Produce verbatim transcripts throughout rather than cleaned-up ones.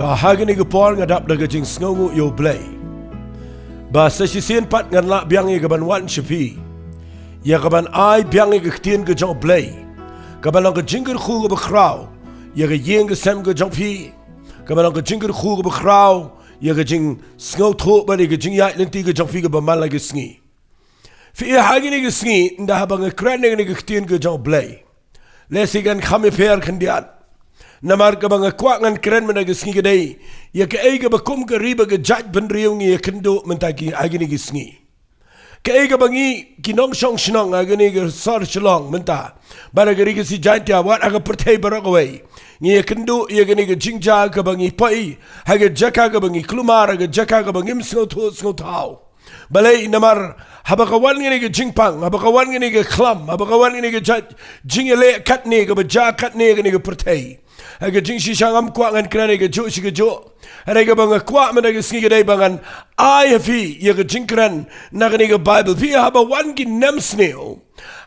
Ta ha kane ka por nga dap da ka jingsngewnguh ïa U Blei ba sa shisien pat ngan lah biang ïa ka ban wan sha phi, ïa ka ban ai biang ïa ka ktien ka jong U Blei, ka ban long ka jingkyrkhu ka bakhraw ïa ka ïing ka sem ka jong phi, ka ban long ka jingkyrkhu ka bakhraw ïa ka jingsngewthuh bad ïa ka jingïaid lynti ka jong phi ka ba man la ka sngi. Phi i, ha kane ka sngi, ynda haba nga kren ïa kane ka ktien ka jong U Blei, lehse kan kham ïapher khyndiat. Namar kaba nga kwah ngan kren mynta ka sngi ka dei ïa kaei kaba kum ka ri bad ka jaitbynriew ngi ïakynduh mynta ki, ha kane ka sngi. Kaei kaba ngi ki nongshong shnong ha kane ka sor Shillong mynta bad ha ka ri Khasi Jaiñtia, wat ha ka pyrthei baroh kawei, ngi ïakynduh ïa kane ka jingjia kaba ngi poi ha ka jaka kaba ngi kulmar, ha ka jaka kaba ngim sngewthuh sngewthaw. Balei? Namar haba ka wan kane ka jingpang, haba ka wan kane ka khlam, haba ka wan kane ka jait jingïaleh katne kaba jia katne kane ka pyrthei, ha ka jingshisha ngam kwah ngan kren ïa kajuh shi kajuh. Hynrei kaba nga kwah mynta ka sngi ka dei ba ngan ai ha phi ïa ka jingkren na kane ka Baibl. Phi, haba wan ki nemsniew,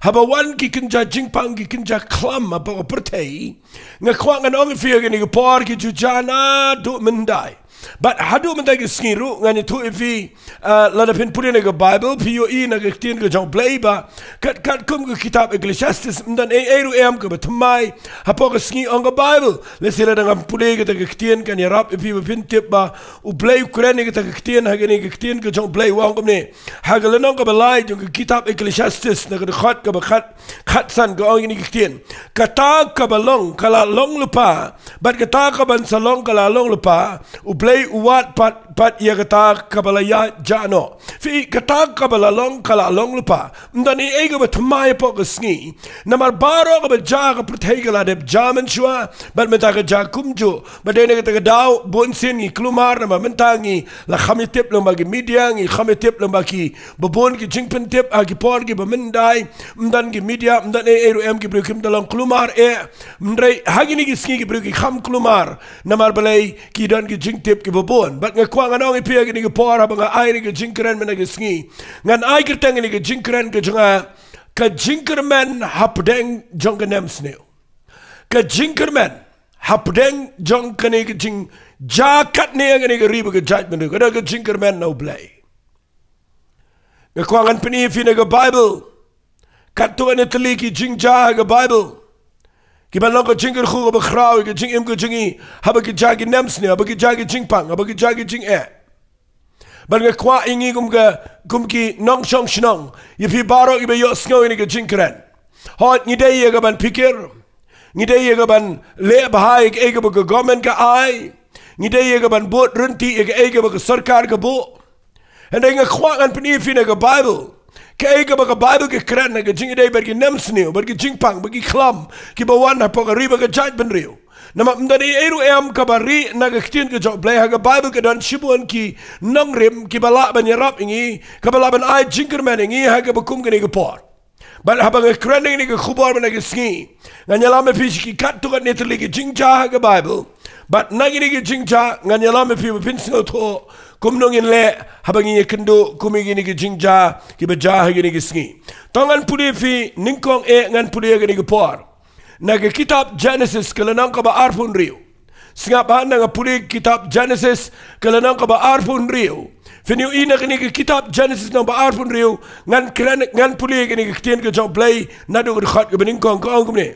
haba wan ki kynja jingpang, ki kynja khlam hapoh ka pyrthei, nga kwah ngan ong ïa phi ha kane ka por ki ju jia naduh mynta. Bad haduh mynta ka sngi ruh ngan ïathuh ïa phi, ah, lada phin pule na ka Baibl, phi ïohi na ka ktien ka jong U Blei ba kat, katkum ka kitab Ecclesiastes, ym don ei ei ruh em kaba thymmai hapoh ka sngi, ong ka Baibl. Lehse lada ngam pule kata ka ktien, kan ïarap ïa phi ba phin tip ba U Blei u kren ïa kata ka ktien ha kane ka ktien ka jong U Blei, u ong kumne ha ka lynnong kaba lai jong ka kitab Ecclesiastes, na ka dkhot kaba khat, khatsan, ka ong ïa kane ka ktien: Kata kaba long ka la long lypa, bad kata kaban sa long ka la long lypa; U Blei u wad pat, pat ïa kata kaba la ïaid jah noh. Phi, kata kaba la long ka la long lypa. Ym don ei ei kaba thymmai hapoh ka sngi. Namar baroh kaba jia ha ka pyrthei ka la dep jia mynshuwa bad mynta ka jia kumjuh. Bad dei na kata ka daw bunsien ngi kulmar namar mynta ngi la kham ïatip lyngba ki media, ngi kham ïatip lyngba kiba bun ki jingpyntip ha ki por kiba myndai. Ym don ki media, ym don ei ei ruh em, ki briew kim da long kulmar eh. Hynrei ha kine ki sngi ki briew ki kham kulmar namar balei? Ki don ki jingtip kiba bun. Bad nga kwah ngan ong ïa phi ha kine ki por haba nga ai ïa kine ki jingkren mynta ka sngi, ngan ai kyrteng ïa kine ki jingkren ka jong nga: Ka jingkyrmen hapdeng jong ka nemsniew. Ka jingkyrmen hapdeng jong kane ka jingjia katne ha kane ka ri bad ka jaitbynriew. Ka don ka jingkyrmen na U Blei. Nga kwah ngan pyni ïa phi na ka Baibl katto katne tylli ki jingjia ha ka Baibl kiban long ka jingkyrkhu kaba khraw ïa ka jingim ka jong ngi haba ki jia ki nemsniew, haba ki jia ki jingpang, haba ki jia ki jingeh. Bad nga kwah ïa ngi kum ka, kum ki nongshong shnong, ïa phi baroh kiba ïohsngew ïa kane ka jingkren, hooid, ngi dei ïa kaban phikir, ngi dei ïa kaban leh bha ïa kaei kaba ka government ka ai, ngi dei ïa kaban bud ryntih ïa kaei kaba ka sorkar ka buh. Hynrei nga kwah ngan pyni ïa phi na ka Baibl kaei kaba ka Baibl ka kren ha ka jingïadei bad ki nemsniew, bad ki jingpang, bad ki khlam kiba wan hapoh ka ri bad ka jaitbynriew. Namar ym don ei ei ruh em kaba rieh na ka ktien ka jong U Blei. Ha ka Baibl ka don shibun ki nongrim kiba lah ban ïarap ïa ngi, kaba lah ban ai jingkyrmen ïa ngi ha kaba kum kane ka por. Bad haba nga kren ïa kane ka khubor mynta ka sngi, ngan ïalam ïa phi sha ki katto katne tylli ki jingjia ha ka Baibl. Bad na kine ki jingjia ngan ïalam ïa phi ba phin sngewthuh kumno ngin leh haba ngin ïakynduh kum ïa kine ki jingjia kiba jia ha kine ki sngi. To ngan pule ïa phi nyngkong eh, ngan pule ïa kane ka por na ka kitab Genesis ka lynnong kaba arphew hynriew. Sngap bha, na nga pule kitab Genesis ka lynnong kaba arphew hynriew. Phin ïohi na kane ka kitab Genesis lynnong ba arphew hynriew, ngan kren, ngan pule kane ka ktien ka jong U Blei naduh ka dkhot kaba nyngkong, ka ong kumne: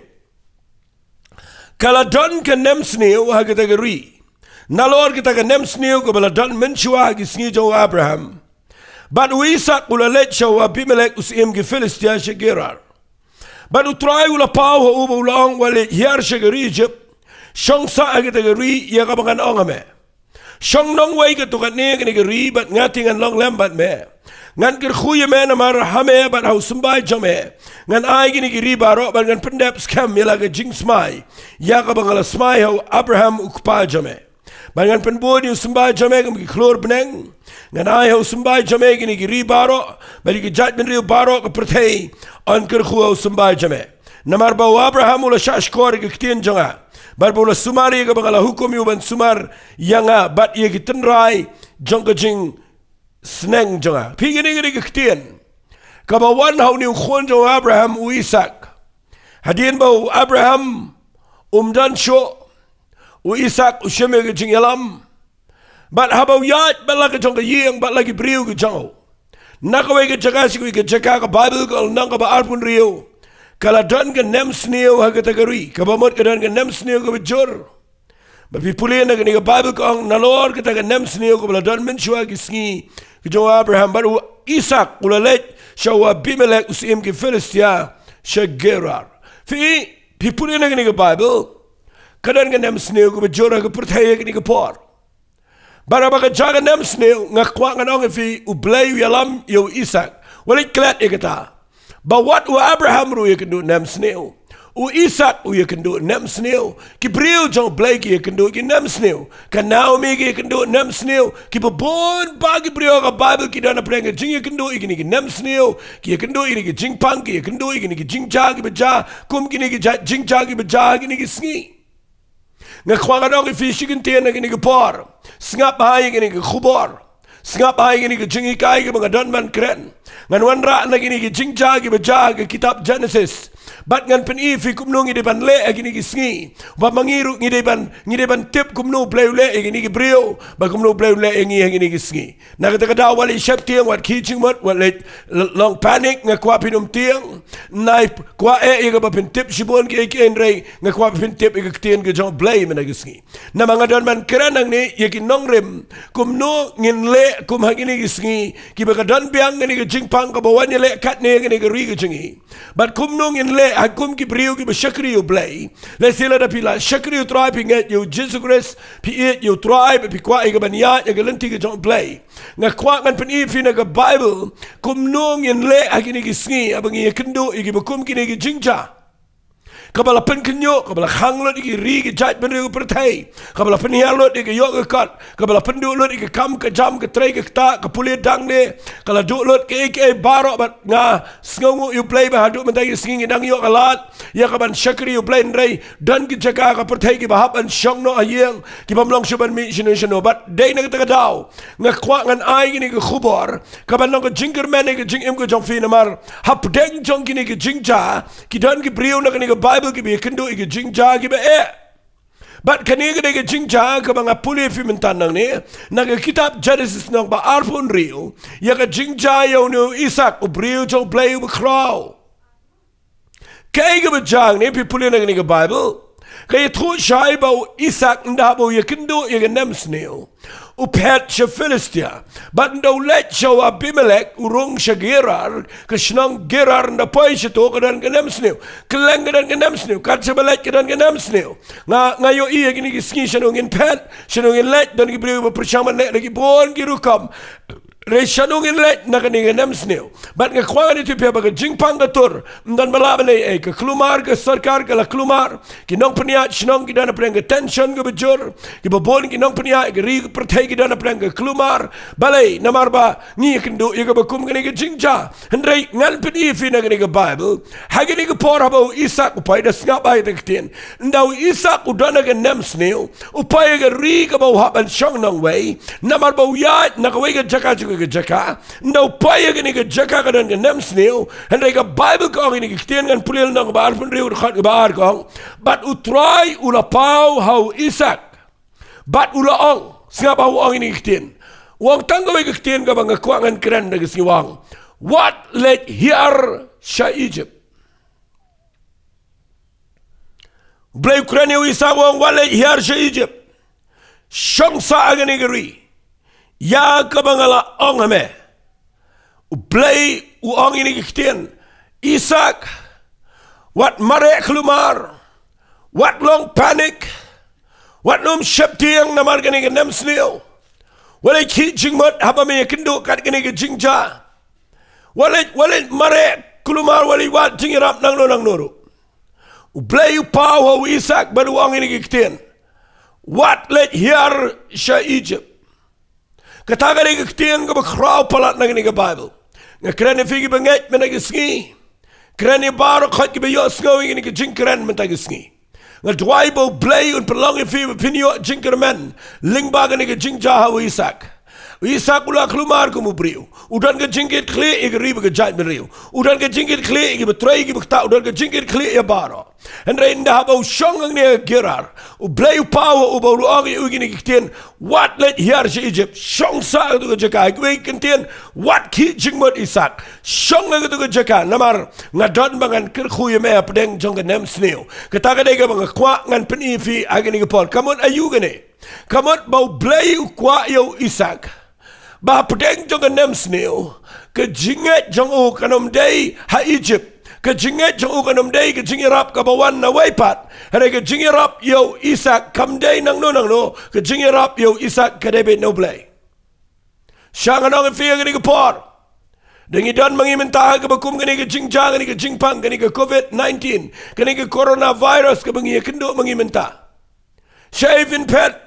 Ka la don ka nemsniew ha kata ka ri, nalor kata ka nemsniew kaba la don mynshuwa ha ki sngi jong u Abraham. Bad u Isaak u la leit sha u Abimelek u syiem ki Philistia sha Gerar. Bad U Trai u la paw ha u bad u la ong: Wat leit hiar sha ka ri Ijipt, shong sah ha kata ka ri ïa kaba ngan ong ha me. Shong nongwei katto katne ha kane ka ri bad nga te ngan long lem bad me. Ngan kyrkhu ïa me namar ha me bad ha u symbai jong me ngan ai kine ki ri baroh, bad ngan pyndep skhem ïa la ka jingsmai ïa kaba nga la smai ha u Abraham u kpa jong me. Bad ngan pynbun ïa u symbai jong me kum ki khlur bneng. Ngan ai ha u symbai jong me kine ki ri baroh, bad ïa ki jaitbynriew baroh ka pyrthei yn kyrkhu ha u symbai jong me. Namar ba u Abraham u la shahshkor ïa ka ktien jong nga, bad ba u la sumar ïa kaba nga la hukum ïa u ban sumar ïa nga bad ïa ki tynrai jong ka jingsneng jong nga. Phi, kine, kine ki ktien kaba wan ha une u khun jong u Abraham, u Isaak. Hadien ba u Abraham um don shuh, u Isak u shim ïa ka jingïalam. Bad haba u ïaid bad la ka jong ka ïing bad la ki briew ka jong u, na kawei ka jaka sha kawei ka jaka, ka Baibl ka ong nang kaba arphew hynriew, ka la don ka nemsniew ha kata ka ri, kaba mut ka don ka nemsniew kaba jur. Ba phi pule na kane ka Baibl ka ong, nalor kata ka nemsniew kaba la don mynshuwa ki sngi ka jong u Abraham, bad u Isak u la leit sha u Abimelek u syiem ki Philistia sha Gerar. Phi, phi pule na kane ka Baibl, ka don ka nemsniew kaba jur ha ka pyrthei ha kane ka por. Bad haba ka jia ka nemsniew, nga kwah ngan ong ïa phi, U Blei u ïalam ïa u Isak. Wat leit klet ïa kata, ba wat u Abraham ruh u ïakynduh nemsniew, u Isak u ïakynduh nemsniew, ki briew jong U Blei ki ïakynduh ki nemsniew, ka Naomi ka ïakynduh nemsniew, kiba bun bah ki briew ha ka Baibl ki don hapdeng ka jingïakynduh ïa kine ki nemsniew, ki ïakynduh ïa kine ki jingpang, ki ïakynduh ïa kine ki jingjia kiba jia, kum kine ki jait jingjia kiba jia ha kine ki sngi. Nga kwah ngan ong ïa phi shi kyntien ha kane ka por, sngap bha ïa kane ka khubor, sngap bha ïa kane ka jinghikai kaba nga don ban kren. Ngan wanrah na kine ki jingjia kiba jia ha ka kitab Jenesis, bad ngan pyni ïa phi kumno ngi dei ban leh ha kine ki sngi, bad ma ngi ruh ngi dei ban, ngi dei ban tip kumno U Blei u leh ïa kine ki briew, bad kumno U Blei u leh ïa ngi ha kine ki sngi. Na kata ka daw wat leit sheptieng, wat khih jingmut, wat leit l-, long panic, nga kwah phin ym tieng. Nai kwah eh ïa kaba phin tip shibun kiei kiei, hynrei nga kwah phin tip ïa ka ktien ka jong U Blei mynta ka sngi. Namar nga don ban kren hangne ïa ki nongrim, kumno ngin leh kum ha kine ki sngi kiba ka don biang kane ka jingpang kaba wan ïaleh katne ha kane ka ri ka jong ngi. Bad kumno ngin leh ha kum ki briew kiba shakri U Blei. Lehse lada phi la shakri U Trai, phi ngeit ïa U Jisu Khrist, phi ïeit ïa U Trai, bad phi kwah ïa ka ban ïaid ha ka lynti ka jong U Blei. Nga kwah ngan pyni ïa phi na ka Baibl kumno ngin leh ha kine ki sngi, haba ngi ïakynduh ïa kiba kum kine ki jingjia, kaba la pynkhynñiuh, kaba la khang lut ïa ki ri ki jaitbynriew ka pyrthei, kaba la pynhiar lut ïa ka ïoh ka kot, kaba la pynduh lut ïa ka kam ka jam, ka trei ka ktah, ka pule dang ne, ka la duh lut kaei kaei baroh. Bad nga sngewnguh ïa U Blei ba haduh mynta ki sngi ngi dang ïoh ka lad ïa ka ban shakri U Blei, hynrei don ki jaka ka pyrthei kiba hap ban shong noh ha ïing, ki bym long shuh ban mih shano shano. Bad dei na kata ka daw nga kwah ngan ai kane ka khubor kaban long ka jingkyrmen ïa ka jingim ka jong phi, namar hapdeng jong kine ki jingjia ki don ki briew na kane ka Baibl kiba ïakynduh ïa ki jingjia kiba eh. Bad kane ka dei ka jingjia kaba nga pule ïa phi mynta nangne, na ka kitab Jenesis lynnong ba arphew hynriew, ïa ka jingjia ïa une u Isak, u briew jong U Blei uba khraw. Kaei kaba jia hangne, phi pule na kane ka Baibl, ka ïathuh shai ba u Isak ynda haba u ïakynduh ïa ka nemsniew, u phet sha Philistia. Bad ynda u leit sha u Abimelek, u rung sha Gerar, ka shnong Gerar, ynda poi shato ka don ka nemsniew. Kylleng ka don ka nemsniew, kat shaba leit ka don ka nemsniew. Nga, nga ïohi ha kine ki sngi shano ngin phet, shano ngin leit, don ki briew ba pyrshang ban leit da ki bun ki rukom. Hynrei shano ngin leit na kane ka nemsniew? Bad nga kwah ngan ïathuh ïa phi ba ka jingpang ka tur, ym don ba lah ban leh ei ei, ka kulmar, ka sorkar ka la kulmar, ki nongpynïaid shnong ki don hapdeng ka tension kaba jur, kiba bun ki nongpynïaid ka ri ka pyrthei ki don hapdeng ka kulmar. Balei? Namar ba ngi ïakynduh ïa kaba kum kane ka jingjia. Hynrei ngan pyni ïa phi na kane ka Baibl, ha kane ka por haba u Isak u poi, da sngap bha ïa kata ka ktien, ynda u Isak u don ha ka nemsniew, u poi ha ka ri kaba u hap ban shong nongwei, namar ba u ïaid na kawei ka jaka sha kawei ka jaka. Ynda u poi ha kane ka jaka ka don ka nemsniew, hynrei ka Baibl ka ong, kine ki ktien ngan pule lynnong kaba arphew hynriew, dkhot kaba ar, ka ong, bad U Trai u la paw ha u Isak, bad u la ong, sngap bha, u ong kine ki ktien. U ong tang kawei ka ktien kaba nga kwah ngan kren da ka sngi, u ong, wat leit hiar sha Egypt. U Blei u kren ïa u Isak, u ong, wat leit hiar sha Egypt, shong sah ha kane ka ri, ïa kaba nga la ong ha me. U Blei u ong kine ki ktien, Isak, wat mareh kulmar, wat long panic, wat nym sheptieng namar kane ka nemsniew. Wat leit khih jingmut haba me ïakynduh kat kane ka jingjia. Wat leit, wat leit mareh kulmar, wat leit wad jingïarap nangno nangno ruh. U Blei u paw ha u Isak bad u ong kine ki ktien, wat leit hiar sha Egypt. Kata ka dei ka ktien kaba khraw palat na kane ka Baibl. Nga kren ïa phi kiba ngeit mynta ka sngi. Kren ïa baroh khoit kiba ïohsngew ïa kane ka jingkren mynta ka sngi. Nga duwai ba U Blei un pynlong ïa phi ba phin ïoh jingkyrmen lyngba kane ka jingjia ha u Isak. U Isak u la kulmar kum u briew. U don ka jingkitkhlieh ïa ka ri bad ka jaitbynriew. U don ka jingkitkhlieh ïa kiba trei, ïa kiba ktah, u don ka jingkitkhlieh ïa baroh. Hynrei ynda haba u shong hangne ha Gerar, U Blei u paw ha u bad u ong ïa u kine ki ktien, wat leit hiar sha Ijipt, shong sah ha katu ka jaka. Ha kiwei ki kyntien, wat khih jingmut Isak, shong ha katu ka jaka, namar nga don ba ngan kyrkhu ïa me hapdeng jong ka nemsniew. Kata ka dei kaba nga kwah ngan pyni ïa phi ha kane ka por. Ka mut aïu kane? Ka mut ba U Blei u kwah ïa u Isak ba hapdeng jong ka nemsniew, ka jingngeit jong u kan ym dei ha Ijipt. Ka jingngeit jong u kan ym dei ka jingïarap kaba wan nawei pat. Hynrei ka jingïarap ïa u Isak kam dei nangno nangno. Ka jingïarap ïa u Isak ka dei beit na U Blei. Sha ngan ong ïa phi ha kane ka por, da ngi don ma ngi mynta ha kaba kum kane ka jingjia, kane ka jingpang, kane ka covid nineteen, kane ka coronavirus kaba ngi ïakynduh ma ngi mynta. Shaei phin phet?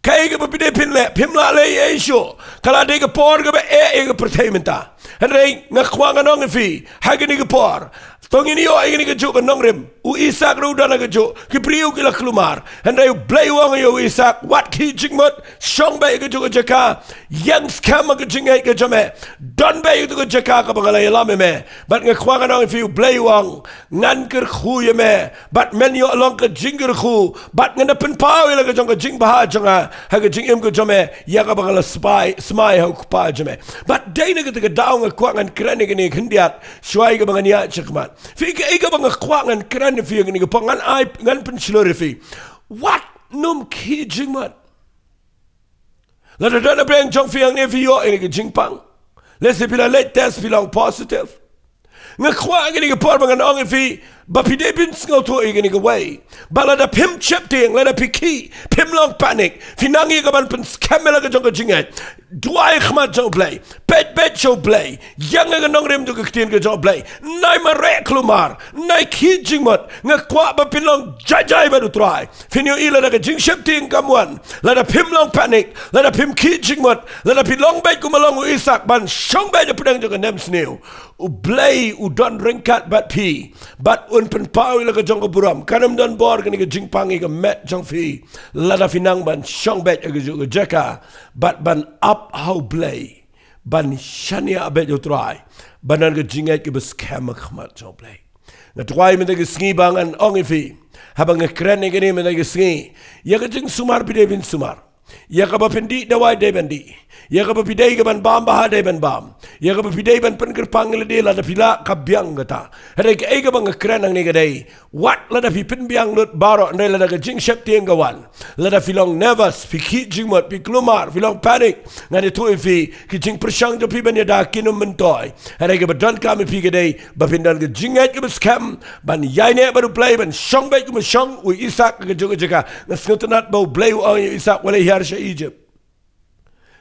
Kaei kaba phi dei phin leh? Phim lah leh ei ei shuh. Ka la dei ka por kaba eh ïa ka pyrthei mynta. Hynrei nga kwah ngan ong ïa phi ha kane ka por, to ngin ïoh ïa kane kajuh ka nongrim. U Isak ruh u don ha kajuh. Ki briew ki la kulmar. Hynrei U Blei u ong ïa u Isak, wat khih jingmut, shong beit ha kajuh ka jaka. Ïeng skhem ha ka jingngeit ka jong me. Don beit ha kajuh ka jaka kaba nga la ïalam ïa me. Bad nga kwah ngan ong ïa phi, U Blei u ong, ngan kyrkhu ïa me, bad men ïoh long ka jingkyrkhu, bad ngan da pynpaw ïa la ka jong ka jingbha jong nga ha ka jingim ka jong me, ïa kaba nga la smai, smai ha U Kpa jong me. Bad dei na kata ka daw nga kwah ngan kren ïa kane khyndiat shuwa ïa kaba ngan ïaid shakhmat. Phi, kaei kaba nga kwah ngan kren ïa phi ha kane ka por, ngan ai, ngan pynshlur ïa phi. Wat nym khih jingmut. Lada don hapdeng jong phi hangne phi ïoh ïa kane ka jingpang, lehse phi la leit test phi long positive. Nga kwah ha kane ka por ba ngan ong ïa phi ba phi dei ban sngewthuh ïa kane kawei, ba lada phim sheptieng, lada phi khih, phim long panic, phi nang ïa kaban pynskhem ïa la ka jong ka jingngeit. Duwai ha khmat jong U Blei, peit peit sha U Blei, ïeng ha ka nongrim jong ka ktien ka jong U Blei. Nai mareh kulmar, nai khih jingmut. Nga kwah ba phin long jai jai bad U Trai. Phin ïohi lada ka jingsheptieng kam wan, lada phim long panic, lada phim khih jingmut, lada phi long beit kumba long u Isak ban shong beit hapdeng jong ka nemsniew, U Blei u don ryngkat bad phi, bad un pynpaw ïa la ka jong ka burom. Kan ym don bor kane ka jingpang ïa ka met jong phi lada phi nang ban shong beit ha kajuh ka jaka bad ban ap ha U Blei, ban shaniah beit ïa U Trai, ban don ka jingngeit kaba skhem ha khmat jong U Blei. Nga duwai mynta ka sngi ba ngan ong ïa phi, haba nga kren ïa kane mynta ka sngi, ïa ka jingsumar phi dei ban sumar, ïa kaba phin dih dawai dei ban dih, ïa kaba phi dei kaban bam bha dei ban bam, ïa kaba phi dei ban pynkyrpang ïa lade lada phi lah ka biang kata. Hynrei kaei kaba nga kren hangne ka dei, wat lada phi pynbiang lut baroh, hynrei lada ka jingsheptieng ka wan, lada phi long nervous, phi khih jingmut, phi kulmar, phi long panic, ngan ïathuh ïa phi, ki jingpyrshang jong phi ban ïada kin ym myntoi. Hynrei kaba donkam ïa phi ka dei ba phin don ka jingngeit kaba skhem ban ïaineh bad U Blei, ban shong beit kumba shong u Isak ha kajuh ka jaka. Nga sngewtynnat ba U Blei u ong ïa u Isak, wat leit hiar sha Ijipt.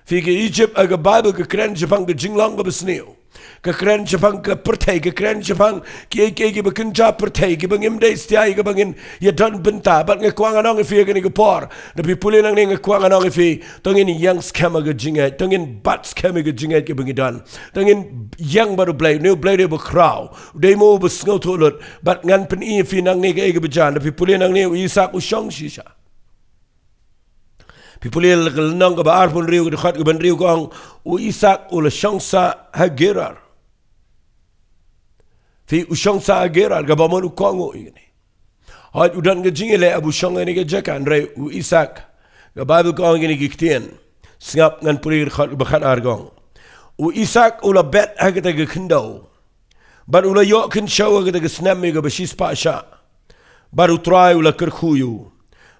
Phi, ka Ijipt ha ka Baibl ka kren shaphang ka jinglong kaba sniew. Ka kren shaphang ka pyrthei, ka kren shaphang kiei kiei kiba kynja pyrthei, kiba ngim dei stia ïa kaba ngin ïadon bynta. Bad nga kwah ngan ong ïa phi ha kane ka por, da phi pule nangne, nga kwah ngan ong ïa phi, to ngin ïeng skhem ha ka jingngeit, to ngin bat skhem ha ka jingngeit kaba ngi don. To ngin ïeng bad U Blei. Une U Blei u dei uba khraw, u dei mo uba sngewthuh lut. Bad ngan pyni ïa phi nangne kaei kaba jia. Da phi pule nangne, u Isak u shong shisha. Phi pule la ka lynnong kaba arphew hynriew, ka dkhot kaba hynriew ka ong, u Isak u la shong sah ha Gerar. Phi, u shong sah ha Gerar, kaba mut u kohnguh ïa kane. Hooid, u don ka jingïaleh haba u shong ha kane ka jaka, hynrei u Isak, ka Baibl ka ong ïa kine ki ktien. Sngap, ngan pule ka dkhot kaba khatar ka ong, u Isak u la bet ha kata ka khyndew, bad u la ïoh kynshew ha kata ka snem ïa kaba shispah shah. Bad U Trai u la kyrkhu ïa u.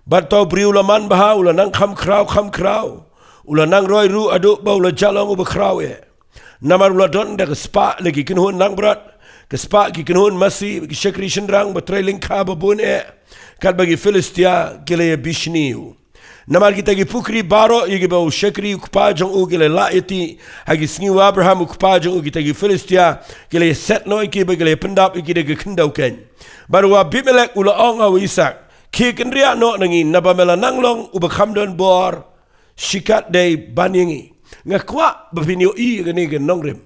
Bad uta u briew u la manbha, u la nang kham khraw kham khraw. U la nang roi ruh haduh ba u la jah long uba khraw eh. Namar u la don da ka spah na ki kynhun langbrot, ka spah ki kynhun masi, ki shakri shynrang ba trei lyngkha ba bun eh, katba ki Philistia ki la ïabishni ïa u. Namar kita ki pukri baroh ïa kiba u shakri u kpa jong u ki la lah ïatih ha ki sngi u Abraham u kpa jong u, kita ki Philistia ki la ïaset noh ïa ki bad ki la ïapyndap ïa ki da ka khyndew keiñ. Bad u Abimelek u la ong ha u Isak, khie kynriah noh na ngi, naba me la nang long uba kham don bor shikatdei ban ïa ngi. Nga kwah ba phin ïohi ïa kane ka nongrim.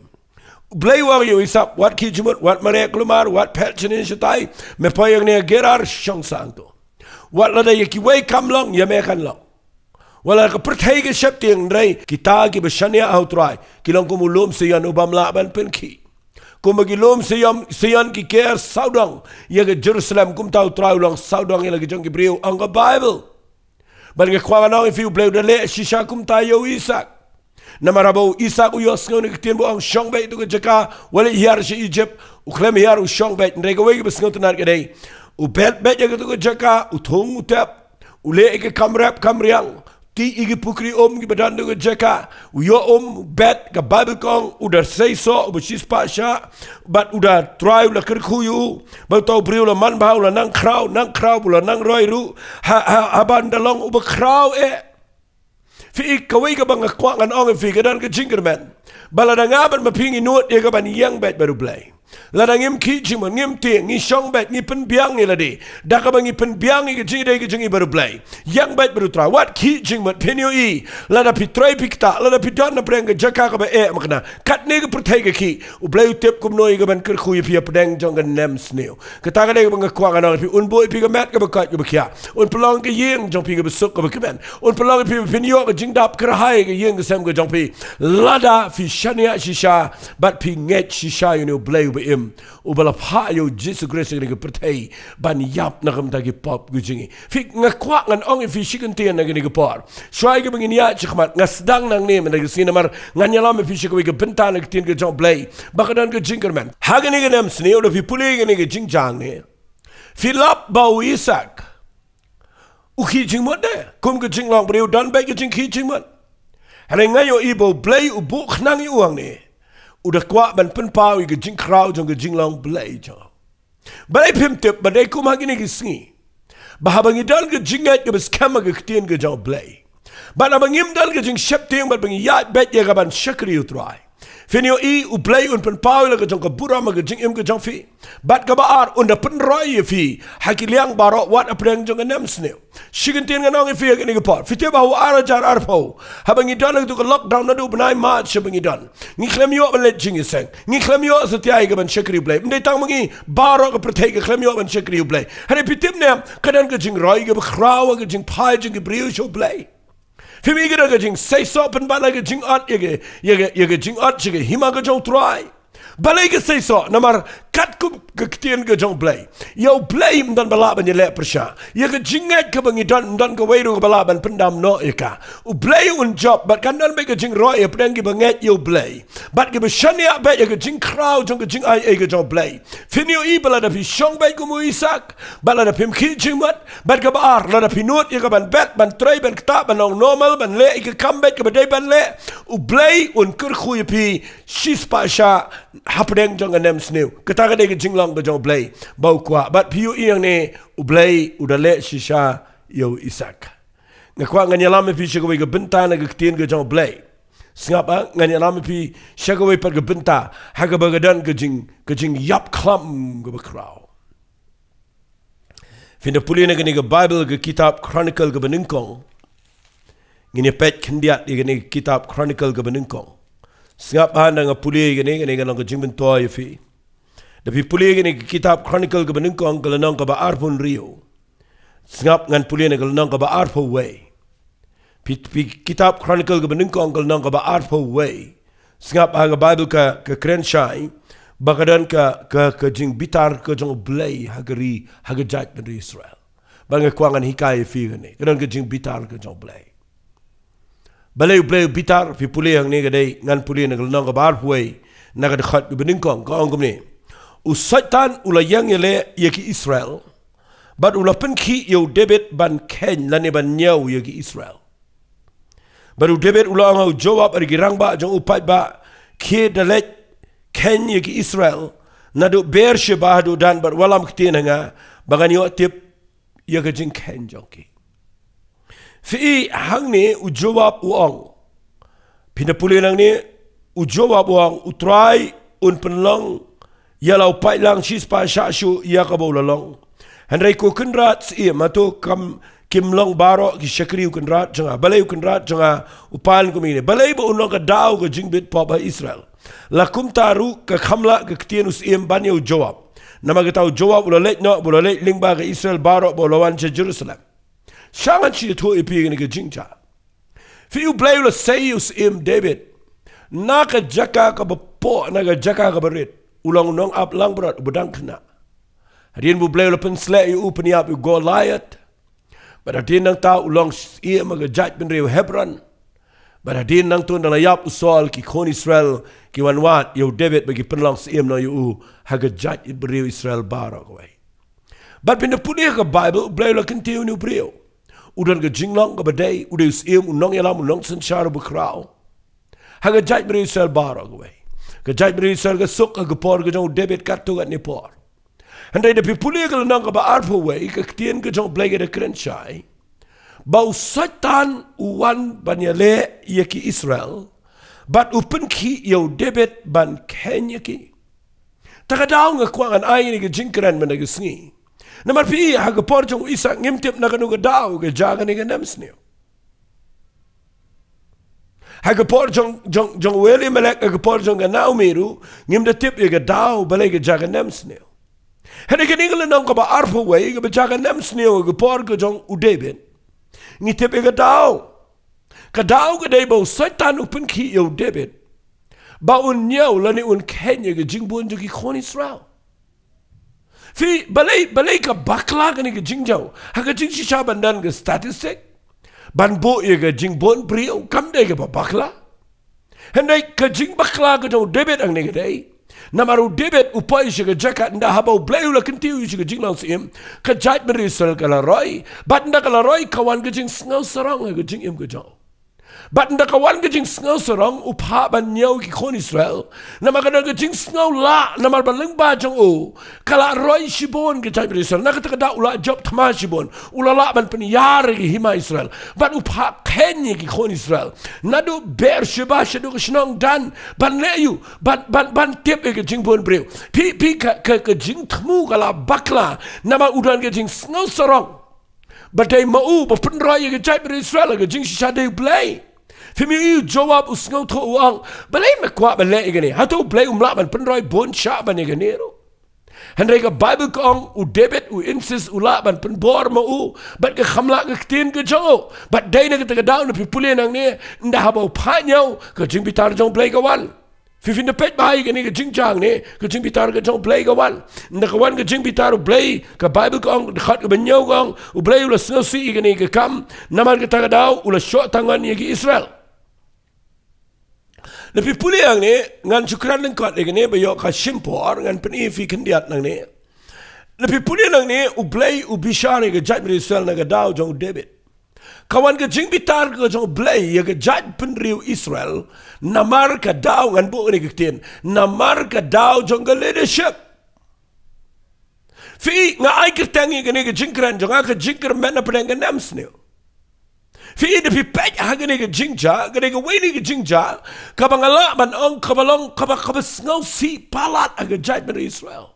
U Blei u ong ïa u Isak, wat khih jingmut, wat mareh kulmar, wat phet shane shatai, me poi hangne ha Gerar, shong sah hangto. Wat lada ïa kiwei kam long, ïa me kan long. Wat la ka pyrthei ka sheptieng, hynrei kita kiba shaniah ha u Trai ki long kum u lum Sion u bym lah ban pynkhih. Kumba ki lum Sion, Sion ki ker sawdong ïa ka Jerusalem, kumta u Trai u long sawdong ïa la ki jong ki briew, ong ka Baibl. Bad nga kwah ngan ong ïa phi, U Blei u da leh shisha kumta ïa u Isaak. Namar haba u Isaak u ïohsngew na ka ktien ba ong shong beit ha tu ka jaka, wat leit hiar sha Ijipt, u khlem hiar, u shong beit. Hynrei kawei kaba sngewtynnat ka dei, u bet beit ha katu ka jaka, u thung u tep, u leh ïa ka kam rep kam riang, tih ïa ki pukri um kiba don ha tu ka jaka, u ïoh um, u bet, ka Baibl ka ong u da seisoh, uba shispah shah, bad u da, Trai u la kyrkhu ïa u, bad uta u briew u la man bha, u la nang khraw, nang khraw, u la nang roi ruh, ha, ha, haba un da long uba khraw eh. Phi i, kawei kaba nga kwah ngan ong ïa phi, ka don ka jingkyrmen ba lada nga bad ma phi ngi nud ïa ka ban ïeng beit bad U Blei. Lada ngim khih jingmut, ngim tieng, ngi shong beit, ngi pynbiang ïa lade da kaba ngi pynbiang ïa ka jingïadei ka jong ngi bad U Blei, ïeng beit bad U Trai, wat khih jingmut. Phin ïohi, lada phi trei phi ktah, lada phi don na pdeng ka jaka kaba eh makna, katne ka pyrthei ka khih, U Blei u tip kumno ïa ka ban kyrkhu ïa phi hapdeng jong ka nemsniew. Kata ka dei kaba nga kwah ngan ong ïa phi, un buh ïa phi ka met kaba koit kaba khiah, un pynlong ka ïing jong phi kaba suk kaba kmen, un pynlong ïa phi ba phin ïoh ka jingdap kyrhai ka ïing ka sem ka jong phi. Lada phi shaniah shisha bad phi ngeit shisha ïa une U Blei uba im, uba la phah ïa u Jisu Khrist ha kane ka pyrthei ban ïap na ka bynta ki pop ka jong ngi. Phi, nga kwah ngan ong ïa phi shi kyntien ha kane ka por. Shuwa kaba ngin ïaid shakhmat, nga sdang nangne mynta ka sngi namar ngan ïalam ïa phi sha kawei ka bynta na ka ktien ka jong U Blei ba ka don ka jingkyrmen. Ha kane ka nemsniew, lada phi pule ïa kane ka jingjia ne, phi lap ba u Isaak u khih jingmut de, kum ka jinglong briew don beit ka jingkhih jingmut. Hynrei nga ïohi ba U Blei u buh khnang ïa u hangne, u da kwah ban pynpaw ïa ka jingkhraw jong ka jinglong Blei jong u. Balei phim tip ba dei kum ha kine ki sngi, ba haba ngi don ka jingngeit kaba skhem ha ka ktien ka jong U Blei, bad haba ngim don ka jingsheptieng bad ba ngi ïaid beit ïa ka ban shakri U Trai, phin ïohi U Blei un pynpaw ïa la ka jong ka burom ha ka jingim ka jong phi. Bad kaba ar, un da pynroi ïa phi ha ki liang baroh wat hapdeng jong ka nemsniew. Shi kyntien ngan ong ïa phi ha kane ka por. Phi tip ba ha u ar hajar arphew, haba ngi don ha katu ka lockdown naduh u bnai March haba ngi don, ngi khlem ïoh ban leit jingïaseng, ngi khlem ïoh satia ïa ka ban shakri U Blei. Ym dei tang ma ngi, baroh ka pyrthei ka khlem ïoh ban shakri U Blei. Hynrei phi tip ne em, ka don ka jingroi kaba khraw ha ka jingphai jong ki briew sha U Blei. Phi i, ka don ka jingseisoh pynban ha ka jingot ïa ka, ïa ka, ïa ka jingot sha ka hima ka jong U Trai. Balei ka seisoh? Namar katkum ka ktien ka jong U Blei, ïa U Blei ym don ba lah ban ïaleh pyrshah. Ïa ka jingngeit kaba ngi don, ym don kawei ruh kaba lah ban pyndam noh ïa ka. U Blei un jop, bad kan don beit ka jingroi hapdeng kiba ngeit ïa U Blei. Bad kiba shaniah beit ïa ka jingkhraw jong ka jingai ei ka jong U Blei. Phin ïohi ba lada phi shong beit kum u Isaak, bad lada phim khih jingmut, bad kaba ar, lada phi nud ïa ka ban bet, ban trei, ban ktah, ban long normal, ban leh ïa ka kam beit kaba dei ban leh, U Blei un kyrkhu ïa phi shispah shah hapdeng jong ka nemsniew. Kata ka dei ka jinglong ka jong U Blei ba u kwah. Bad phi ïohi hangne, U Blei u da leh shisha ïa u Isaak. Nga kwah ngan ïalam ïa phi sha kawei ka bynta na ka ktien ka jong U Blei. Sngap, ah, ngan ïalam ïa phi sha kawei pat ka bynta ha kaba ka don ka jing, ka jingïap khlam kaba khraw. Phin da pule na kane ka Baibl, ka kitab Chronicle kaba nyngkong. Ngin ïa peit khyndiat ïa kane ka kitab Chronicle kaba nyngkong. Sngap, haba nga pule ïa kane, kane ka long ka jingmyntoi ïa phi. Da phi pule ïa kane ka kitab Chronicle kaba nyngkong, ka lynnong kaba arphew hynriew. Sngap, ngan pule na ka lynnong kaba arphew wei. Phi, phi kitab Chronicle kaba nyngkong, ka lynnong kaba arphew wei. Sngap, ha ka Baibl ka, ka kren shai ba ka don ka, ka, ka jingbitar ka jong U Blei ha ka ri, ha ka jaitbynriew Israel. Bad nga kwah ngan hikai ïa phi kane, ka don ka jingbitar ka jong U Blei. Balei U Blei u bitar? Phi pule hangne, ka dei, ngan pule na ka lynnong kaba arphew wei, na ka dkhot kaba nyngkong, ka ong kumne: U Soitan u la ïeng ïaleh ïa ki Israel, bad u la pynkhih ïa u David ban kheiñ lane ban ñiew ïa ki Israel. Bad u David u la ong ha u Joab bad ki rangbah jong u paidbah, khie da leit kheiñ ïa ki Israel naduh Beersheba haduh Dan, bad wallam ktien ha nga ba ngan ïoh tip ïa ka jingkheiñ jong ki. Phi i, hangne u Joab u ong. Phin da pule nangne, u Joab u ong, U Trai un pynlong ïa la u paidlang shispah shah shuh ïa kaba u la long. Hynrei ko Kynrad, siem, hato kam, kim long baroh ki shakri u kynrad jong nga? Balei u kynrad jong nga u pan kumne? Balei ba un long ka daw ka jingbit pop ha Israel? La kumta ruh ka kham lah ka ktien u siem ban ïa u Joab. Namar kata u Joab u la leit noh, bad u la leit lyngba ka Israel baroh, bad u la wan sha Jerusalem. Sha ngan shu ïathuh ïa phi kane ka jingjia. Phi, U Blei u la sei ïa u Syiem David na ka jaka kaba poh, na ka jaka kaba rit. U long u nongap langbrot uba dang khynnah. Hadien ba U Blei u la pynsleh ïa u, pynïap ïa u Goliath. Bad hadien nangta u long syiem ha ka jaitbynriew Hebron. Bad hadien nangta ynda la ïap u Saul, ki khun Israel ki wan wad ïa u David ba ki pynlong syiem noh ïa u ha ka jaitbynriew Israel baroh kawei. Bad phin da pule ha ka Baibl, U Blei u la kyntiew ïa une u briew. U don ka jinglong kaba dei, u dei u syiem, u nongïalam, u nongsynshar uba khraw ha ka jaitbynriew Israel baroh kawei. Ka jaitbynriew Israel ka suk ha ka por ka jong u David katto katne por. Hynrei da phi pule ka lynnong kaba arphew wei, ka ktien ka jong U Blei ka da kren shai ba u Soitan u wan ban ïaleh ïa ki Israel, bad u pynkhih ïa u David ban kheiñ ïa ki. Ta ka daw nga kwah ngan ai ïa kane ka jingkren mynta ka sngi. Namar phi, ha ka por jong u Isak ngim tip na kano ka daw ka jia kane ka nemsniew. Ha ka por jong, jong, jong u Elimelek, ha ka por jong ka Naomi ruh, ngim da tip ïa ka daw balei ka jia ka nemsniew. Hynrei kane ka lynnong kaba arphew wei kaba jia ka nemsniew ha ka por ka jong u David, ngi tip ïa ka daw. Ka daw ka dei ba u Soitan u pynkhih ïa u David ba un ñiew lane un kheiñ ïa ka jingbun jong ki khun Israel. Phi, balei, balei ka bakla kane ka jingjia? Ha ka jingshisha ban don ka statistic, ban buh ïa ka jingbun briew, kam dei kaba bakla. Hynrei ka jingbakla ka jong u David hangne ka dei namar u David u poi sha ka jaka, ynda haba U Blei u la kyntiew ïa u sha ka jinglong syiem, ka jaitbynriew Israel ka la roi. Bad ynda ka la roi, ka wan ka jingsngew sarong ha ka jingim ka jong u. Bad ynda ka wan ka jingsngew sarong, u phah ban ñiew ki khun Israel. Namar ka don ka jingsngew lah, namar ba lyngba jong u ka la roi shibun ka jaitbynriew Israel. Na kata ka daw u la jop thma shibun, u la lah ban pynïar ïa ka hima Israel. Bad u phah kheiñ ïa ki khun Israel naduh Beersheba shaduh ka shnong Dan, ban leh ïa u, ban, ban, ban tip ïa ka jingbun briew. Phi, phi, ka, ka, ka jingthmu ka la bakla namar u don ka jingsngew sarong ba dei ma u ba pynroi ïa ka jaitbynriew Israel, ka jingshisha dei U Blei. Phi, ma u Joab u sngewthuh, u ong, balei me kwah ban leh ïa kane? Hato U Blei um lah ban pynroi bun shah ban ïa kane ruh? Hynrei ka Baibl ka ong u David u insist, u lah ban pynbor ma u bad ka kham lah ka ktien ka jong u. Bad dei na kata ka daw, na phi pule nangne, ynda haba u phah ñiew, ka jingbitar jong U Blei ka wan. Phi, phin da peit bha ïa kane ka jingjia hangne, ka jingbitar ka jong U Blei ka wan. Ynda ka wan ka jingbitar U Blei, ka Baibl ka ong, dkhot kaba hynñiew ka ong, U Blei u la sngewsih ïa kane ka kam, namar kata ka daw u la shoh tang wan ïa ki Israel. Na phi pule hangne, ngan shu kren lyngkot ïa kane ba ïoh ka shim por, ngan pyni ïa phi khyndiat nangne. Na phi pule nangne, U Blei u bishar ïa ka jaitbynriew Israel na ka daw jong u David. Ka wan ka jingbitar ka jong U Blei ïa ka jaitbynriew Israel namar ka daw, ngan buh kane ka ktien, namar ka daw jong ka leadership. Phi, nga ai kyrteng ïa kane ka jingkren jong nga, ka jingkyrmen hapdeng ka nemsniew. Phi, da phi peit ha kane ka jingjia, kane kawei na ka jingjia kaba nga lah ban ong kaba long kaba, kaba sngewsih palat ha ka jaitbynriew Israel.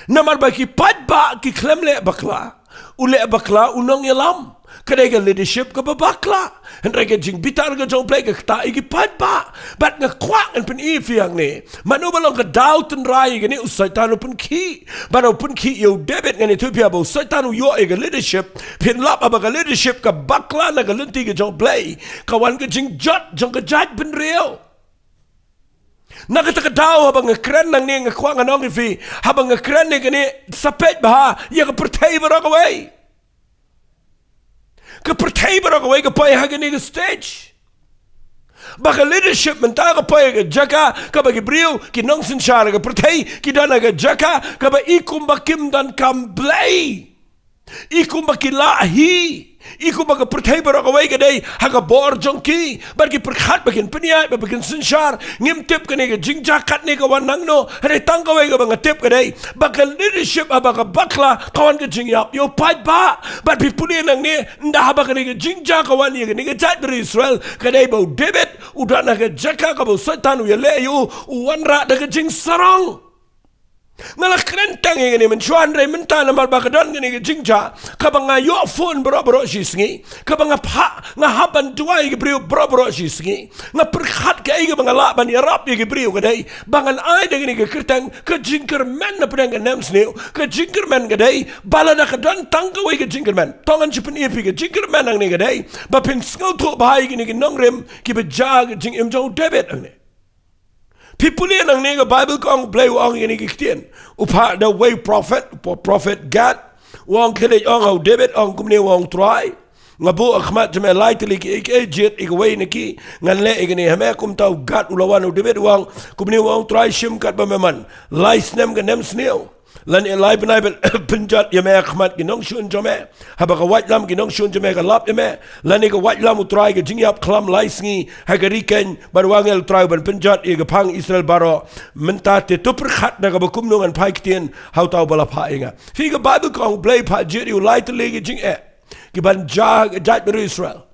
Namar ba ki paidbah ki khlem leh bakla, u leh bakla u nongïalam. Ka dei ka leadership kaba bakla. Hynrei ka jingbitar ka jong U Blei ka ktah ïa ki paidbah. Bad nga kwah ngan pyni ïa phi hangne, mano ba long ka daw tynrai ïa kane, u Soitan u pynkhih. Bad u pynkhih ïa u David. Ngan ïathuh ïa phi, haba u Soitan u ïoh ïa ka leadership, phin lap, haba ka leadership ka bakla na ka lynti ka jong U Blei, ka wan ka jingjot jong ka jaitbynriew. Na kata ka daw, haba nga kren nangne, nga kwah ngan ong ïa phi, haba nga kren ïa kane, sa peit bha ïa ka pyrthei baroh kawei. Ka pyrthei baroh kawei ka poi ha kane ka stage. Ba ka leadership mynta ka poi ha ka jaka kaba ki briew, ki nongsynshar ka pyrthei, ki don ha ka jaka kaba i kumba kim donkam Blei. I kumba ki lah hi. I kumba ka pyrthei baroh kawei ka dei ha ka bor jong ki. Bad ki pyrkhat ba kin pynïaid, ba, ba kin synshar. Ngim tip kane ka jingjia katne ka wan nangno. Hynrei tang kawei kaba nga tip ka dei ba ka leadership haba ka bakla, ka wan ka jingïap ïa u paidbah. Bad phi pule nangne, ynda haba kane ka jingjia ka wan ïa kane ka jaitbynriew Israel, ka dei ba u David u don ha ka jaka kaba u Soitan u ïaleh ïa u, u wanrah da ka jingsarong. Nga la kren tang ïa kane mynshuwa, hynrei mynta namar ba ka don kane ka jingjia kaba nga ïoh phone baroh baroh shi sngi, kaba nga phah, nga hap ban duwai ïa ki briew baroh baroh shi sngi, nga pyrkhat Kaei kaba nga lah ban ïarap ïa ki briew ka dei ba ngan ai da kane ka kyrteng ka jingkyrmen na pdeng ka nemsniew. Ka jingkyrmen ka dei ba lada ka don tang kawei ka jingkyrmen, to ngan sa pyni ïa phi ka jingkyrmen hangne ka dei ba phin sngewthuh bha ïa kine ki nongrim kiba jia ka jingim jong u David hangne. Phi pule nangne ka Baibl ka ong, Blei u ong ïa kine ki ktien. U phah da uwei u prophet, u prophet Gad. U ong, khie leit ong ha u David, ong kumne u ong u Trai: Nga buh ha khmat jong me lai tylli kiei kiei, jied ïa kawei na ki. Ngan leh ïa kane ha me. Kumta u Gad u la wan ha u David, u ong, kumne u ong u Trai: Shim katba me mon, lai snem ka nemsniew, lane lai bnai ban pynjot ïa me ha khmat ki nongshun jong me. Haba ka waitlam ki nongshun jong me ka lap ïa me, lane ka waitlam u Trai ka jingïap khlam lai sngi ha ka ri keiñ, bad u angel u Trai u ban pynjot ïa ka phang Israel baroh. Mynta te to pyrkhat da kaba kumno ngan phai ktien ha uta uba la phah ïa nga. Phi, ka Baibl ka ong Blei phah jied ïa u lai tylli ki jingeh kiban jia ka jaitbynriew Israel.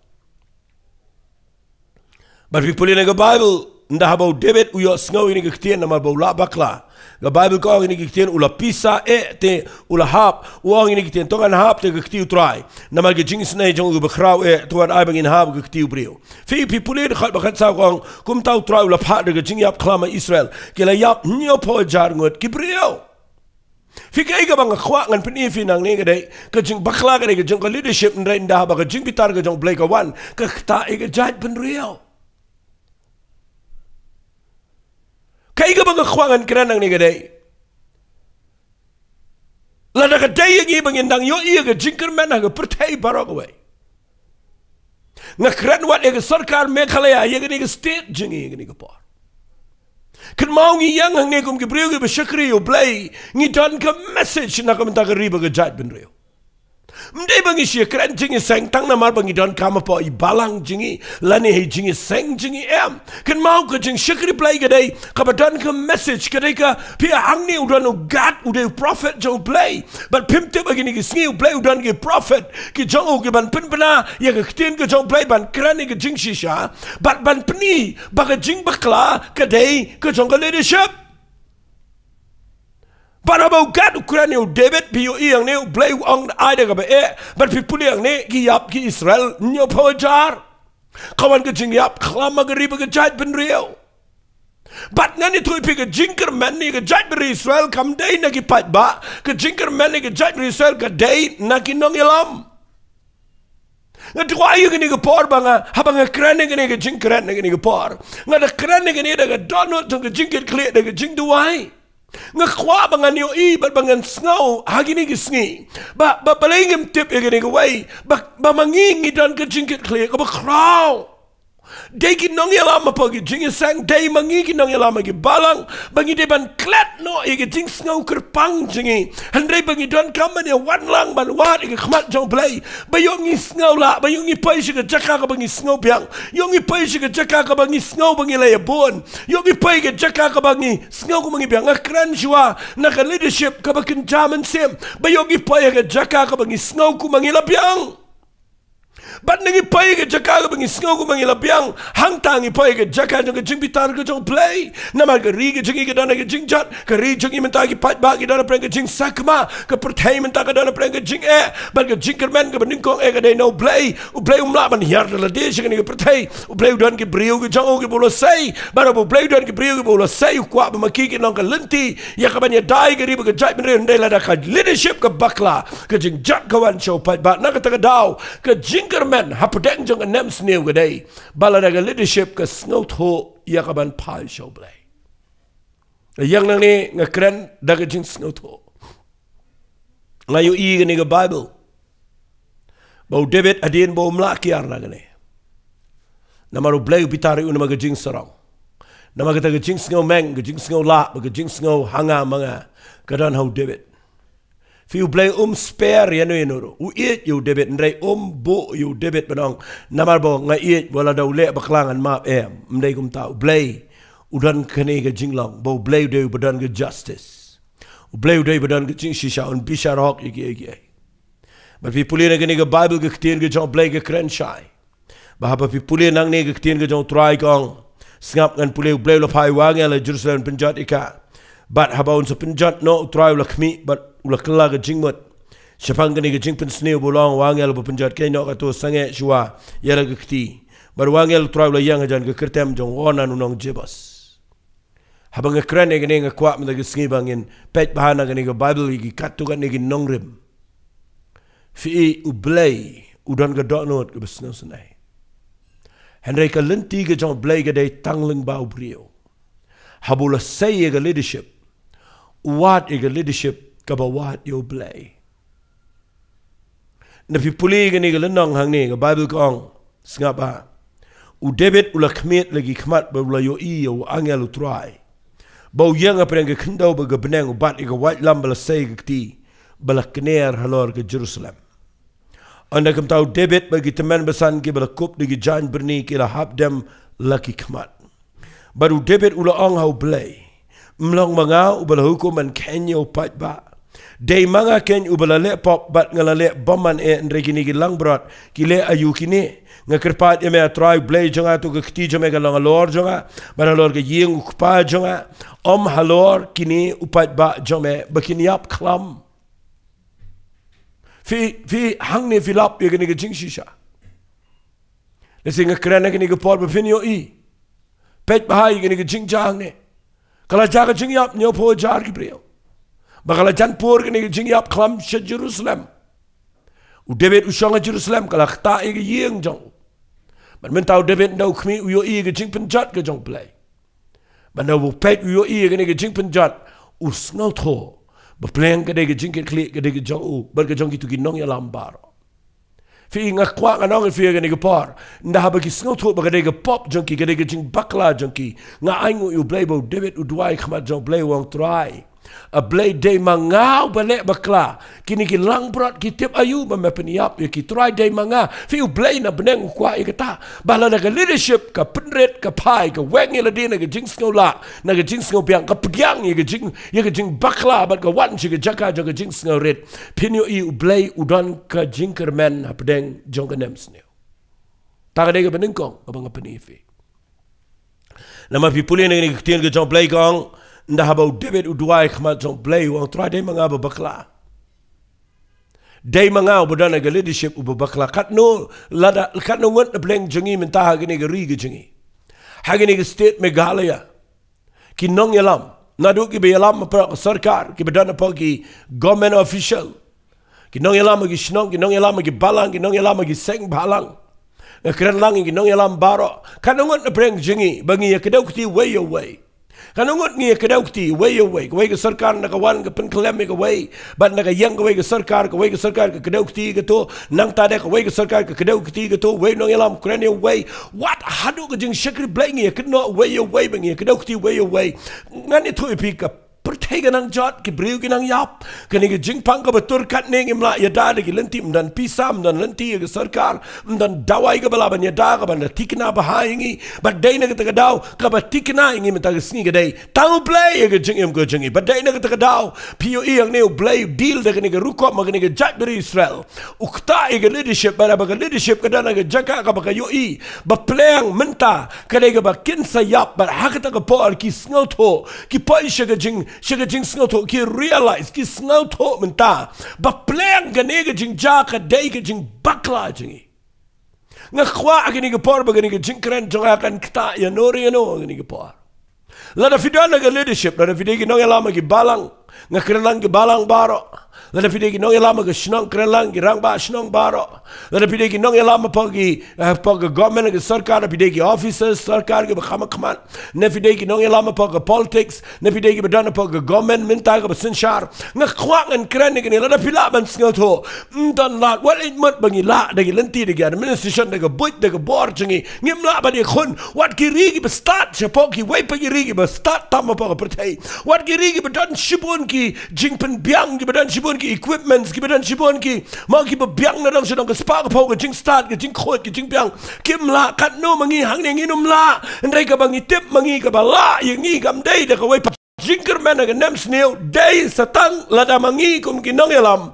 Bad phi pule na ka Baibl, ynda haba u David u ïohsngew ïa kine ki ktien, namar ba u la bakla, ka Baibl ka ong ïa kine ki ktien, u la pisa eh te u la hap, u ong ïa kine ki ktien, to ngan hap da ka kti u Trai, namar ka jingisynei jong u ka bakhraw eh, to wat ai ba ngin hap da ka kti u briew. Phi, phi pule dkhot ba khatsaw ka ong, kumta u Trai u la phah da ka jingïap khlam ha Israel, ki la ïap hynñiewphew hajar ngut ki briew. Phi, kaei kaba nga kwah ngan pyni ïa phi nangne ka dei ka jingbakla ka dei ka jong ka leadership, hynrei ynda haba ka jingbitar ka jong u Blei ka wan, ka ktah ïa ka jaitbynriew. Kaei kaba nga kwah ngan kren nangne ka dei, lada ka dei ïa ngi ba ngin dang ïohi ïa ka jingkyrmen ha ka pyrthei baroh kawei. Nga kren wat ïa ka sorkar Meghalaya, ïa kane ka state jong ngi, ïa kane ka por. Kynmaw, ngi ïeng hangne kum ki briew kiba shakri ïa u Blei, ngi don ka message na ka bynta ka ri bad ka jaitbynriew. Ym dei ba ngi shu ïakren jingïaseng tang namar ba ngi donkam hapoh i balang jong ngi lane ha i jingïaseng jong ngi, em. Kynmaw, ka jingshakri Blei ka dei kaba don ka message, ka dei ka, phi, hangne u don u Gad, u dei u prophet jong u Blei. Bad phim tip, ha kine ki sngi u Blei u don ki prophet ki jong u kiban pynbna ïa ka ktien ka jong u Blei, ban kren ïa ka jingshisha, bad ban pyni ba ka jingbakla ka dei ka jong ka leadership. Bad haba u Gad u kren ïa u David, phi ïohi hangne u Blei u ong ai da kaba eh, bad phi pule hangne ki ïap ki Israel hynñiewphew hajar. Ka wan ka jingïap khlam ha ka ri bad ka jaitbynriew. Bad ngan ïathuh ïa phi, ka jingkyrmen ïa ka jaitbynriew Israel kam dei na ki paidbah, ka jingkyrmen ïa ka jaitbynriew Israel ka dei na ki nongïalam. Nga kwah ïa kane ka por ba nga, haba nga kren ïa kane ka jingkren ïa kane ka por, nga da kren ïa kane da ka dohnud jong ka jingkitkhlieh, da ka jingduwai. Nga kwah ba ngan ïohi bad ba ngan sngew ha kine ki sngi ba, ba balei ngim tip ïa kane kawei, ba, ba ma ngi ngi don ka jingkitkhlieh kaba khraw. Dei ki nongïalam hapoh ki jingïaseng, dei ma ngi ki nongïalam ha ki balang, ba ngi dei ban klet noh ïa ki jingsngew kyrpang jong ngi, hynrei ba ngi donkam ban ïawan lang ban wad ïa ka khmat jong u Blei, ba ïoh ngi sngew lah, ba ïoh ngi poi sha ka jaka kaba ngi sngew biang, ïoh ngi poi sha ka jaka kaba ngi sngew ba ngi la ïabun, ïoh ngi poi ka jaka kaba ngi sngew kumba ngi biang. Nga kren shuwa na ka leadership kaba kynja mynsiem, ba ïoh ngi poi ha ka jaka kaba ngi sngew kumba ngi la biang. Bad ngi poi ha ka jaka kaba ngi sngew kumba ngi la biang, hangta ngi poi ha ka jaka jong ka jingbitar ka jong u Blei. Namar ka ri ka jong ngi ka don ha ka jingjot, ka ri jong ngi mynta, ki paidbah ki don hapdeng ka jingsakma, ka pyrthei mynta ka don hapdeng ka jingeh, bad ka jingkyrmen kaba nyngkong eh ka dei na u Blei. U Blei um lah ban hiar da lade sha kane ka pyrthei. U Blei u don ki briew ki jong u kiba u la sei. Bad haba u Blei u don ki briew kiba u la sei, u kwah ba ma ki kin long ka lynti ïa kaban ïada ïa ka ri bad ka jaitbynriew. Hynrei lada ka leadership ka bakla, ka jingjot ka wan sha u paidbah. Na kata ka daw, ka jingkyrmen hapdeng jong ka nemsniew ka dei ba lada ka leadership ka sngewthuh ïa kaban phai sha u Blei. Ïa nangne nga kren da ka jingsngewthuh. Nga ïohi kane ka Baibl ba u David hadien ba um lah kiar na kane, namar u Blei u bitar ïa u namar ka jingsarong. Namar kata ka jingsngew meng, ka jingsngew lah, ka jingsngew ha nga ma nga, ka don ha u David. Phi, u Blei um spare ïano ïano ruh. U ïeit ïa u David, hynrei um buh ïa u David ban ong, namar ba nga ïeit, wat lada u leh bakla ngan map, em. Ym dei kumta. U Blei u don kane ka jinglong ba u Blei u dei uba don ka justice. U Blei u dei uba don ka jingshisha, un bishar hok ïa kiei kiei. Bad phi pule na kane ka Baibl, ka ktien ka jong u Blei ka kren shai ba haba phi pule nangne, ka ktien ka jong u Trai ka ong, sngap, ngan pule, u Blei u la phah ïa u angel ha Jerusalem pynjot ïa ka. Bad haba un sa pynjot noh, u Trai u la khmih bad u la kylla ka jingmut shaphang kane ka jingpynsniew ba u la ong, u angel uba pynjot, khie noh, kato sangeh shuwa ïa la ka kti. Bad u angel u Trai u la ïeng hajan ka kyrteng jong u Ornan u nong Jebus. Haba nga kren ïa kane nga kwah mynta ka sngi ba ngin peit bha na kane ka Baibl ïa ki katto katne ki nongrim. Phi i, u Blei u don ka dohnud kaba sngewsynei. Hynrei ka lynti ka jong u Blei ka dei tang lyngba u briew. Haba u la sei ïa ka leadership, u wad ïa ka leadership kaba wad ïa u Blei. Na phi pule kane ka lynnong hangne, ka Baibl ka ong, sngap bha. U David u la khmied la ki khmat bad u la ïohi ïa u angel u Trai ba u ïeng hapdeng ka khyndew bad ka bneng, u bat ïa ka waitlam ba la sei ha ka kti ba la kner halor ka Jerusalem. Ynda kumta u David bad ki tymmen basan kiba la kup da ki jaiñ byrni ki la hap dem la ki khmat. Bad u David u la ong ha u Blei, ym long ma nga uba la hukum ban kheiñ ïa u paidbah? Dei ma nga keiñ uba la leh pop bad nga la leh bymman eh, hynrei kine ki langbrot ki leh aïu kine? Nga kyrpad ïa me, A Trai u Blei jong nga, to ka kti jong me kan long halor jong nga bad halor ka ïing u kpa jong nga, ym halor kine u paidbah jong me ba kin ïap khlam. Phi, phi hangne phi lap ïa kane ka jingshisha. Lehse nga kren ha kane ka por ba phin ïohi. Peit bha ïa kane ka jingjia hangne. Ka la jia ka jingïap hynñiewphew hajar ki briew. Ba ka la jan por kane ka jingïap khlam sha Jerusalem. U David u shong ha Jerusalem, ka la ktah ïa ka ïing jong u. Bad mynta u David ynda u khmih u ïohi ïa ka jingpynjot ka jong u Blei. Bad ynda u peit u ïohi ïa kane ka jingpynjot, u sngewthuh ba pleng ka dei ka jingkitkhlieh ka dei ka jong u bad ka jong kito ki nongïalam baroh. Phi i, nga kwah ngan ong ïa phi ha kane ka por, ynda haba ki sngewthuh ba ka dei ka pop jong ki, ka dei ka jingbakla jong ki, nga ainguh ïa u Blei ba u David u duwai khmat jong u Blei, u ong, Trai, A Blei, dei ma nga uba leh bakla? Kine ki langbrot ki tip aïu ba me pynïap ïa ki? Trai, dei ma nga? Phi, u Blei na bneng u kwah ïa kata. Ba lada ka leadership ka pynrit, ka phai, ka weng ïa lade na ka jingsngewlah, na ka jingsngewbiang, ka pdiang ïa ka jing, ïa ka jingbakla bad ka wan sha ka jaka jong ka jingsngewrit, phin ïohi u Blei u don ka jingkyrmen hapdeng jong ka nemsniew. Ta ka dei kaba nyngkong kaba nga pyni ïa phi. Namar phi pule na kane ka ktien ka jong u Blei ka ong, ynda haba u David u duwai khmat jong u Blei, u ong, Trai, dei ma nga uba bakla? Dei ma nga uba don ha ka leadership uba bakla? Katno lada, katno ngut na pdeng jong ngi mynta ha kane ka ri ka jong ngi, ha kane ka state Meghalaya, ki nongïalam, naduh kiba ïalam hapoh ka sorkar, kiba don hapoh ki government official, ki nongïalam ha ki shnong, ki nongïalam ha ki balang, ki nongïalam ha ki seng bhalang. Nga kren lang ïa ki nongïalam baroh. Katno ngut na pdeng jong ngi ba ngi ïa kdew kti uwei ïa uwei? Katno ngut ngi ïa kdew kti uwei ïa uwei? Kawei ka sorkar ynda ka wan ka pynkhlem ïa kawei, bad ynda ka ïeng kawei ka sorkar, kawei ka sorkar ka kdew kti ïa kato, nangta de kawei ka sorkar ka kdew kti ïa kato, uwei u nongïalam u kren ïa uwei. Wat haduh ka jingshakri Blei ngi ïa kynnoh uwei ïa uwei, ba ngi ïa kdew kti uwei ïa uwei? Ngan ïathuh ïa phi, ka pyrthei ka nang jot, ki briew ki nang ïap. Kane ka jingpang kaba tur katne ngim lah ïada da ki lynti, ym don pisa, ym don lynti ïa ka sorkar, ym don dawai kaba lah ban ïada kaban da thikna bha ïa ngi. Bad dei na kata ka daw, kaba thikna ïa ngi mynta ka sngi ka dei tang u Blei ïa ka jingim ka jong ngi. Bad dei na kata ka daw, phi ïohi hangne u Blei u deal da kane ka rukom ha kane ka jaitbynriew Israel. U ktah ïa ka leadership, bad haba ka leadership ka don ha ka jaka kaba ka ïohi ba pleng mynta ka dei kaba kin sa ïap, bad ha kata ka por ki sngewthuh, ki poi sha ka jing, sha ka jingsngewthuh, ki realize, ki sngewthuh mynta ba pleng kane ka jingjia ka dei ka jingbakla jong ngi. Nga kwah ha kane ka por ba kane ka jingkren jong nga kan ktah ïano re ïano ha kane ka por. Lada phi don ha ka leadership, lada phi dei ki nongïalam ha ki balang, nga kren lang ki balang baroh. Lada phi dei ki nongïalam ha ka shnong, kren lang ki rangbah shnong baroh. Lada phi dei ki nongïalam hapoh ki, eh, hapoh ka government, ha ka sorkar, lada phi dei ki officers sorkar kiba kham khmat, ne phi dei ki nongïalam hapoh ka politics, ne phi dei kiba don hapoh ka government mynta kaba synshar, nga kwah ngan kren ïa kane, lada phi lah ban sngewthuh, ym don lad, wat leit mut ba ngi lah da ki lynti, da ki administration, da ka buit, da ka bor jong ngi, ngim lah ban ïakhun. Wat ki ri kiba stad shapoh kiwei pat ki ri kiba stad tam hapoh ka pyrthei, wat ki ri kiba don shibun ki jingpynbiang, kiba don shibun ki equipments, kiba don shibun ki, mo, kiba biang na dong sha dong, ka spah ka phew, ka jingstad, ka jingkhuid, ka jingbiang, kim lah. Katno ma ngi hangne ngin ym lah? Hynrei kaba ngi tip ma ngi kaba lah ïa ngi kam dei da kawei pat jingkyrmen ha ka nemsniew, dei sa tang lada ma ngi kum ki nongïalam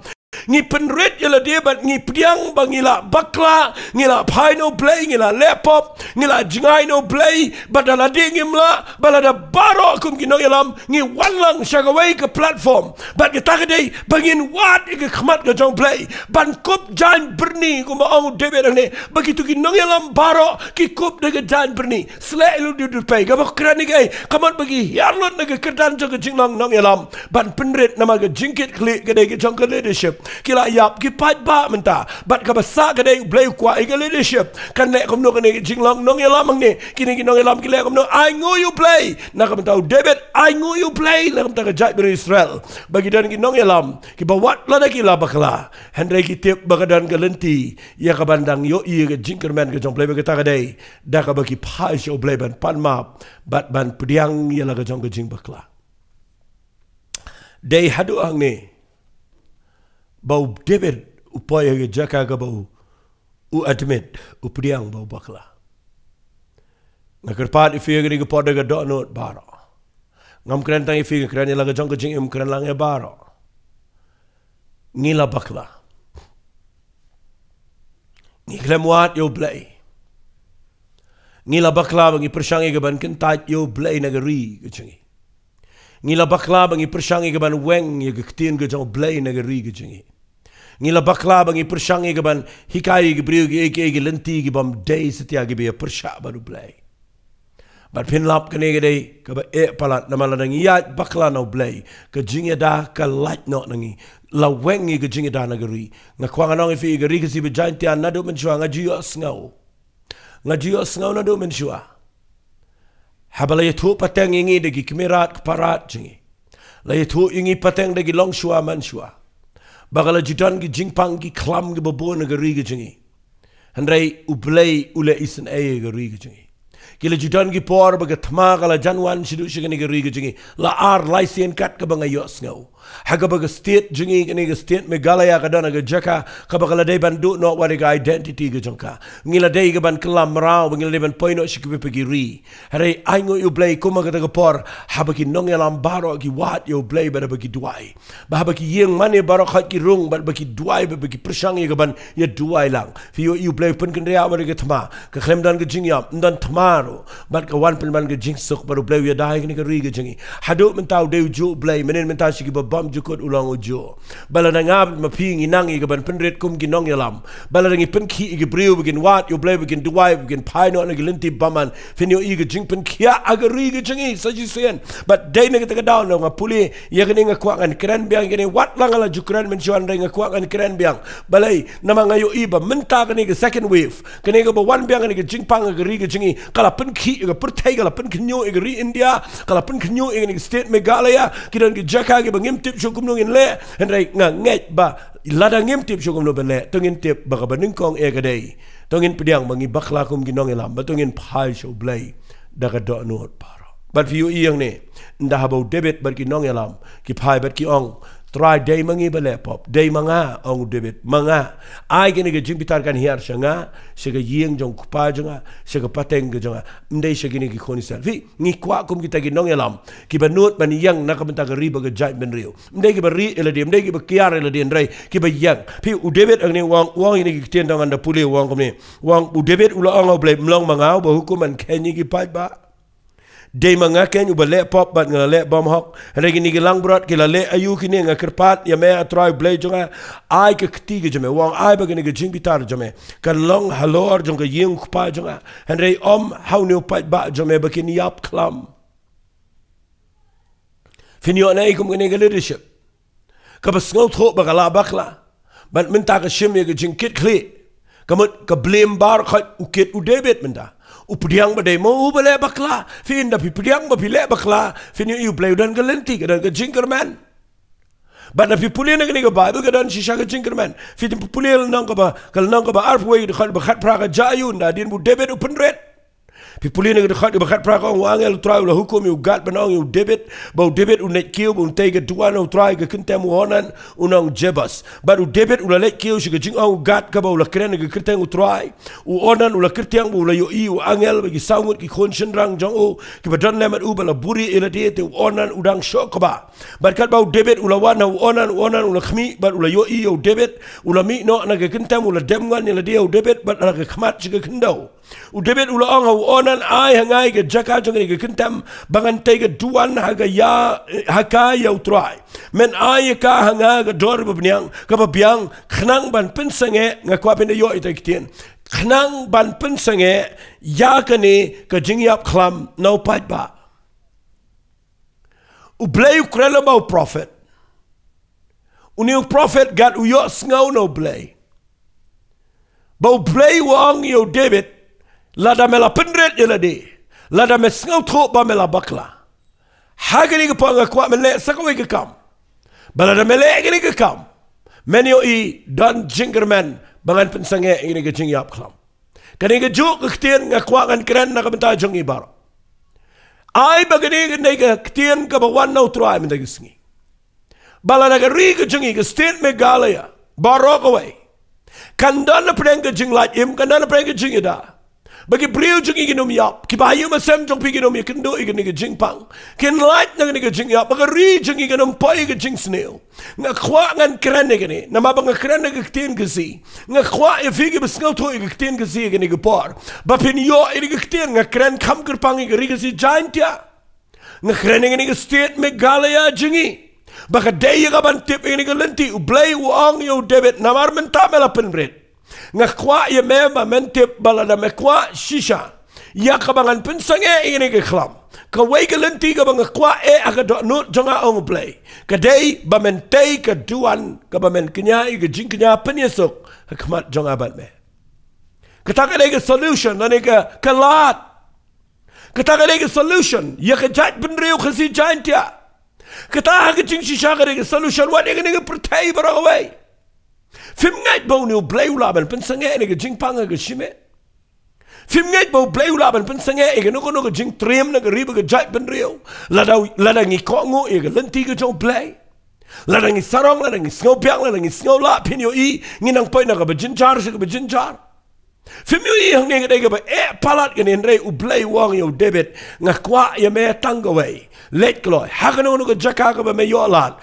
Ngi pynrit ïa lade bad ngi pdiang ba ngi la bakla, ngi la phai na U Blei, ngi la leh pop, ngi la jngai na U Blei, bad da lade ngim lah, bad lada baroh kum ki nongïalam ngi wan lang sha kawei ka platform, bad kata ka dei ba ngin wad ïa ka khmat ka jong U Blei ban kup jaiñ byrni, kumba ong u David hangne, ba kito ki nongïalam baroh ki kup da ka jaiñ byrni. Sleh lut lut pei, kaba kren ïa kaei? Ka mut ba ki hiar lut na ka kyrdan jong ka jinglong nongïalam ban pynrit, namar ka jingkit khlieh ka dei ka jong ka leadership. Ki la ïap, ki paidbah mynta, bad kaba sah ka dei U Blei u kwah ïa ka leadership. Kan leh kumno kane ka jinglong nongïalam hangne? Kine ki nongïalam ki leh kumno? Ainguh ïa U Blei. Na ka bynta U David, ainguh ïa U Blei na ka bynta ka jaitbynriew Israel, ba ki don ki nongïalam kiba wat lada ki la bakla, hynrei ki tip ba ka don ka lynti ïa kaban dang ïohi ïa ka jingkyrmen ka jong U Blei, ba kata ka dei da kaba ki phai sha U Blei ban pan map bad ban pdiang ïa la ka jong ka jingbakla. Dei haduh hangne ba u David u poi ha ka jaka kaba u, u admit, u pdiang ba u bakla. Nga kyrpad ïa phi ha kane ka por da ka dohnud baroh. Ngam kren tang ïa phi, nga kren ïa la ka jong ka jingim, kren lang ïa baroh. Ngi la bakla. Ngi khlem wad ïa U Blei. Ngi la bakla ba ngi pyrshang ïa kaban kyntait ïa U Blei na ka ri ka jong ngi. Ngi la bakla ba ngi pyrshang ïa kaban weng ïa ka ktien ka jong U Blei na ka ri ka jong ngi. Ngi la bakla ba ngi pyrshang ïa kaban hikai ïa ki briew kiei kiei ki lynti ki bym dei satia, kiba ïa pyrshah bad U Blei. Bad phin lap, kane ka dei kaba eh palat, namar lada ngi ïaid bakla na U Blei, ka jingïada ka lait noh na ngi. La weng ïa ka jingïada na ka ri. Nga kwah ngan ong ïa phi, ïa ka Ri Khasi ba Jaintia naduh mynshuwa nga ju ïohsngew. Nga ju ïohsngew naduh mynshuwa. Haba la ïathuh pateng ïa ngi da ki kmie rat kpa rat jong ngi, la ïathuh ïa ngi pateng da ki longshuwa manshuwa, ba ka la ju don ki jingpang ki khlam kiba bun ha ka ri ka jong ngi. Hynrei U Blei u leh isynei ïa ka ri ka jong ngi. Ki la ju don ki por ba ka thma ka la jan wan shaduh sha kane ka ri ka jong ngi la ar lai sien kat kaba nga ïohsngew. Ha kaba ka state jong ngi, kane ka state Meghalaya, ka don ha ka jaka kaba ka la dei ban duh noh wat ïa ka identity ka jong ka. Ngi la dei kaban kylla mraw, ba ngi la dei ban poi noh sha kiwei pat ki ri. Hynrei ainguh ïa U Blei, kum ha kata ka por, haba ki nongïalam baroh ki wad ïa U Blei bad haba ki duwai, ba haba ki ïing mane baroh khoit ki rung bad ba ki duwai bad ba ki pyrshang ïa kaban ïa duwai lang. Phi ïohi U Blei u pynkynriah wat ïa ka thma. Ka khlem don ka jingïap, ym don thma ruh. Bad ka wan pynban ka jingsuk, bad U Blei u ïada ïa kane ka ri ka jong ngi. Haduh mynta u dei ujuh U Blei, mynnin mynta sha kiba bymjukut u long ujuh. Ba lada nga bad ma phi ngi nang ïa kaban pynrit kum ki nongïalam, ba lada ngi pynkhih ïa ki briew ba kin wad ïa U Blei, ba kin duwai, ba kin phai noh na ki lynti bymman, phin ïohi ka jingpynkhiah ha ka ri ka jong ngi sa shisien. Bad dei na kata ka daw, nga pule ïa kane, nga kwah ngan kren biang ïa kane, wat la nga la ju kren mynshuwa, hynrei nga kwah ngan kren biang. Balei? Namar nga ïohi ba mynta kane ka second wave, kane kaba wan biang, kane ka jingpang ha ka ri ka jong ngi, ka la pynkhih ïa ka pyrthei, ka la pynkhynñiuh ïa ka ri India, ka la pynkhynñiuh ïa kane ka state Meghalaya. Ki don ki jaka kiba ngim tip shuh kumno ngin leh. Hynrei nga ngeit ba lada ngim tip shuh kumno ban leh, to ngin tip ba kaba nyngkong eh ka dei, to ngin pdiang ba ngi bakla kum ki nongïalam, ba to ngin phai sha U Blei da ka dohnud baroh. Bad phi ïohi hangne, ynda haba u David bad ki nongïalam ki phai bad ki ong, Trai, dei ma ngi ba leh pop, dei ma nga, ong u David, ma nga. Ai kane ka jingbitar kan hiar sha nga, sha ka ïing jong u kpa jong nga, sha ka pateng ka jong nga, ym dei sha kine ki khun Israel. Phi, ngi kwah kum kita ki nongïalam kiba nud ban ïeng na ka bynta ka ri bad ka jaitbynriew. Ym dei kiba rieh ïa lade, ym dei kiba kiar ïa lade, hynrei kiba ïeng. Phi, u David hangne u ong, u ong ïa kine ki ktien, tang ynda pule u ong kumne. U ong, u David u la ong ha U Blei, ym long ma nga uba hukum ban kheiñ ïa ki paidbah? Dei ma nga keiñ uba leh pop bad nga la leh bymhok? Hynrei kine ki langbrot ki la leh aïu kine? Nga kyrpad ïa me, A Trai U Blei jong nga, ai ka kti ka jong me. U ong, ai ba kane ka jingbitar jong me kan long halor jong ka ïing u kpa jong nga, hynrei ym ha une u paidbah jong me ba kin ïap khlam. Phin ïoh naei kum kane ka leadership kaba sngewthuh ba ka la bakla, bad mynta ka shim ïa ka jingkit khlieh? Ka mut ka blame baroh khoit u kit u David mynta. U pdiang ba dei ma u ba leh bakla. Phi, ynda phi pdiang ba phi leh bakla, phin ïohi U Blei u don ka lynti, ka don ka jingkyrmen. Bad ynda phi pule na kane ka Baibl ka don shisha ka jingkyrmen. Phi pule lynnong kaba, ka lynnong kaba arphew wei, dkhot ba khatphra, ka jia aïu, ynda hadien ba u David u pynrit, Phi pule na ka dkhot kaba khatphra ka ong, u angel u Trai u la hukum ïa u Gad ban ong ïa u David, ba u David un leit kiew ba un tei ka duwan na u Trai ha ka kyntem u Ornan u nong Jebus. Bad u David u la leit kiew sha ka jingong u Gad kaba u la kren ha ka kyrteng u Trai. U Ornan u la kyrtiang ba u la ïohi ïa u angel bad ki saw ngut ki khun shynrang jong u kiba don lem bad u ba la buhrieh ïa lade, te u Ornan u dang shoh kba. Bad katba u David u la wan ha u Ornan, u Ornan u la khmih bad u la ïohi ïa u David, u la mih noh na ka kyntem, u la dem wan ïa lade ïa u David bad la ka khmat sha ka khyndew. U David u la ong ha u Ornan, ai ha nga ïa ka jaka jong kane ka kyntem ba ngan tei ka duwan ha ka ïa, ha ka ïa u Trai. Men ai ïa ka ha nga ha ka dor ba bniang, kaba biang, khnang ban pynsangeh, nga kwah phin da ïoh ïa ka ktien, khnang ban pynsangeh ïa kane ka jingïap khlam na u paidbah. U Blei u kren lyngba u prophet. Une u prophet Gad u ïohsngew na u Blei. Ba u Blei u ong ïa u David, lada me la pynrit ïa lade, lada me sngewthuh ba me la bakla, ha kane ka por nga kwah men leh sa kawei ka kam. Ba lada me leh kane ka kam, men ïohi don jingkyrmen ba ngan pynsangeh ïa kane ka jingïap khlam. Kane kajuh ka ktien nga kwah ngan kren na ka bynta jong ngi baroh. Ai ba kane ka dei ka ktien kaba wan na u Trai mynta ka sngi. Ba lada ka ri ka jong ngi ka state Meghalaya baroh kawei kan don na pdeng ka jinglait im, kan don na pdeng ka jingïada, ba ki briew jong ngi kin ym ïap, kiba ha ïing ha sem jong phi kin ym ïakynduh ïa kane ka jingpang, kin lait na kane ka jingïap, ba ka ri jong ngi kan ym poi ïa ka jingsniew. Nga kwah ngan kren ïa kane, namar ba nga kren ïa ka ktien Khasi. Nga kwah ïa phi kiba sngewthuh ïa ka ktien Khasi ïa kane ka por, ba phin ïoh ïa ka ktien, nga kren kham kyrpang ïa ka ri Khasi Jaiñtia. Nga kren ïa kane ka state Meghalaya jong ngi, ba ka dei ïa ka ban tip ïa kane ka lynti. U Blei u ong ïa u David, namar mynta me la pynrit. Nga kwah ïa me ba men tip ba lada me kwah shisha ïa kaba ngan pynsangeh ïa kane ka khlam, kawei ka lynti kaba nga kwah eh ha ka dohnud jong nga, ong u Blei, ka dei ba men tei ka duwan kaba men kñia ïa ka jingkñia pynïasuk ha khmat jong nga bad me. Kata ka dei ka solution lane ka, ka lad. Kata ka dei ka solution ïa ka jaitbynriew Khasi Jaiñtia. Kata ha ka jingshisha ka dei ka solution wat ïa kane ka pyrthei baroh kawei. Phim ngeit ba une u Blei u lah ban pynsangeh ïa kane ka jingpang ha ka shimet? Phim ngeit ba u Blei u lah ban pynsangeh ïa kano kano ka jingtriem na ka ri bad ka jaitbynriew, lada, lada ngi kohnguh ïa ka lynti ka jong u Blei? Lada ngi sarong, lada ngi sngewbiang, lada ngi sngewlah, phin ïohi ngi nang poi na kaba jynjar sha kaba jynjar. Phim ïohi hangne ka dei kaba eh palat kane, hynrei u Blei u ong ïa u David, nga kwah ïa me tang kawei. Leit kloi ha kano kano ka jaka kaba me ïoh lad,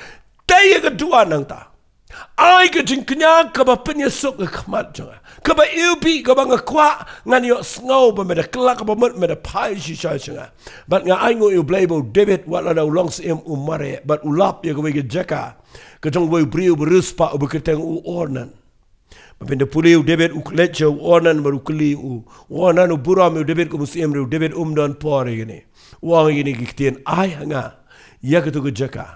tei ïa ka duwan nangta. Ai ka jingkñia kaba pynïasuk ha khmat jong nga, kaba iwbih, kaba nga kwah, ngan ïohsngew ba me da kylla kaba mut, me da phai shisha sha nga. Bad nga ainguh ïa u Blei ba u David, wat lada u long syiem, u mareh bad u lap ïa kawei ka jaka ka jong uwei u briew ba riewspah uba kyrteng u Ornan. Ba phin da pule, u David u leit sha u Ornan bad u kylli u, u Ornan u burom ïa u David kum u syiem, hynrei u David um don por ïa kane. U ong ïa kine ki ktien, ai ha nga ïa kato ka jaka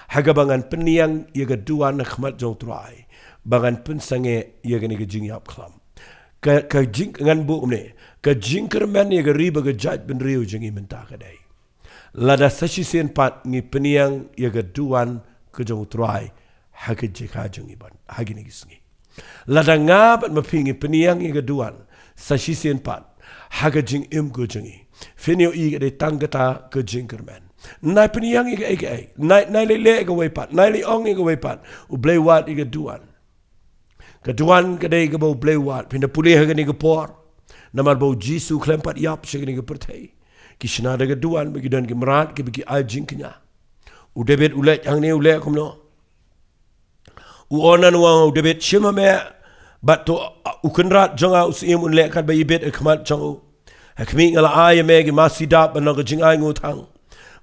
ha kaba ngan pynïeng ïa ka duwan ha khmat jong u Trai, ba ngan pynsangeh ïa kane ka jingïap khlam. Ka, ka jing, ngan buh kumne, ka jingkyrmen ïa ka ri bad ka jaitbynriew jong ngi mynta ka dei, lada sa shisien pat ngi pynïeng ïa ka duwan ka jong u Trai ha ka jaka jong ngi ban ha kine ki sngi. Lada nga bad ma phi ngi pynïeng ïa ka duwan sa shisien pat ha ka jingim ka jong ngi, phin ïohi ka dei tang kata ka jingkyrmen. Nai pynïeng ïa kaei kaei, nai, nai leh leh ïa kawei pat, nai leh ong ïa kawei pat, u Blei u wad ïa ka duwan. Ka duwan ka dei kaba u Blei u wad. Phin da pule ha kane ka por, namar ba u Jisu khlem pat ïap sha kane ka pyrthei, ki shna da ka duwan ba ki don ki mrad kiba ki ai jingkñia. U David u leit hangne, u leh kumno? U Ornan u ong ha u David, shim ha me, bad to u kynrad jong nga u syiem un leh katba i bit ha khmat jong u. Ha khmih, nga la ai ïa me ki masi dap ban long ka jingainguh thang,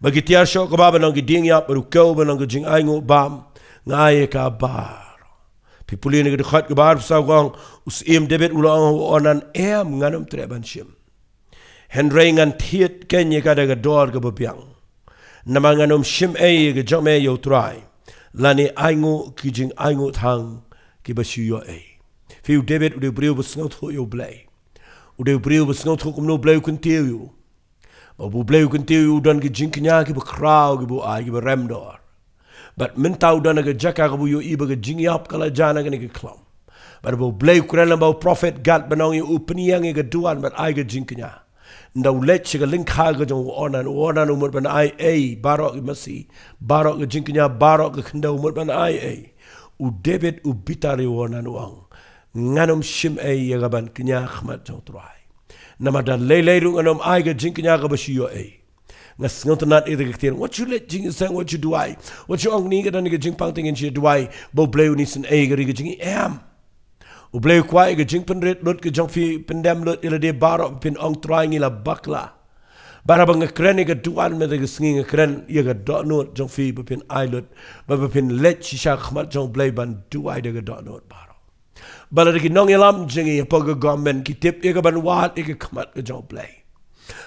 bad ki tiar shoh kba ban long ki dieng ïap, bad u kew ban long ka jingainguh bam. Nga ai ïa ka baroh. Phi pule na ka dkhot kaba arphew saw ka ong, u syiem David u la ong ha u Ornan, em, ngan ym treh ban shim. Hynrei ngan thied keiñ ïa ka da ka dor kaba biang. Namar ngan ym shim ei ïa ka jong me ïa u Trai, lane ainguh ki jingainguh thang kiba shu ïoh ei. Phi, u David u dei u briew ba sngewthuh ïa u Blei. U dei u briew ba sngewthuh kumno u Blei u kyntiew ïa u. Ba u Blei u kyntiew ïa u don ki jingkñia kiba khraw, kiba u ai, kiba rem dor. Bad mynta u don ha ka jaka kaba u ïohi ba ka jingïap ka la jan ha kane ka khlam. Bad ba u Blei u kren lyngba u prophet Gad ban ong ïa u pynïeng ïa ka duwan bad ai ka jingkñia. Nda u leit sha ka lyngkha ka jong u Ornan, u Ornan u mut ban ai ei baroh ki masi, baroh ka jingkñia, baroh ka khyndew u mut ban ai ei. U David u bitar ïa u Ornan u ong, ngan ym shim ei ïa ka ban kñia khmat jong u Trai. Namar da lei lei ruh ngan ym ai ka jingkñia kaba shu ïoh ei. Nga sngewtynnat ïa ka ktien, wat shu leit jingïaseng, wat shu duwai, wat shu ong kane ka don ka jingpang te ngin shu duwai ba U Blei un isynei ïa ka ri ka jong ngi, em. U Blei u kwah ïa ka jingpynrit lut ka jong phi, pyndem lut ïa lade baroh, phin ong Trai ngi la bakla. Bad haba nga kren ïa ka duwan mynta ka sngi, nga kren ïa ka dohnud jong phi ba phin ai lut, ba, ba phin leit shisha khmat jong U Blei ban duwai da ka dohnud baroh. Ba lada ki nongïalam jong ngi hapoh ka government ki tip ïa ka ban wad ïa ka khmat ka jong U Blei,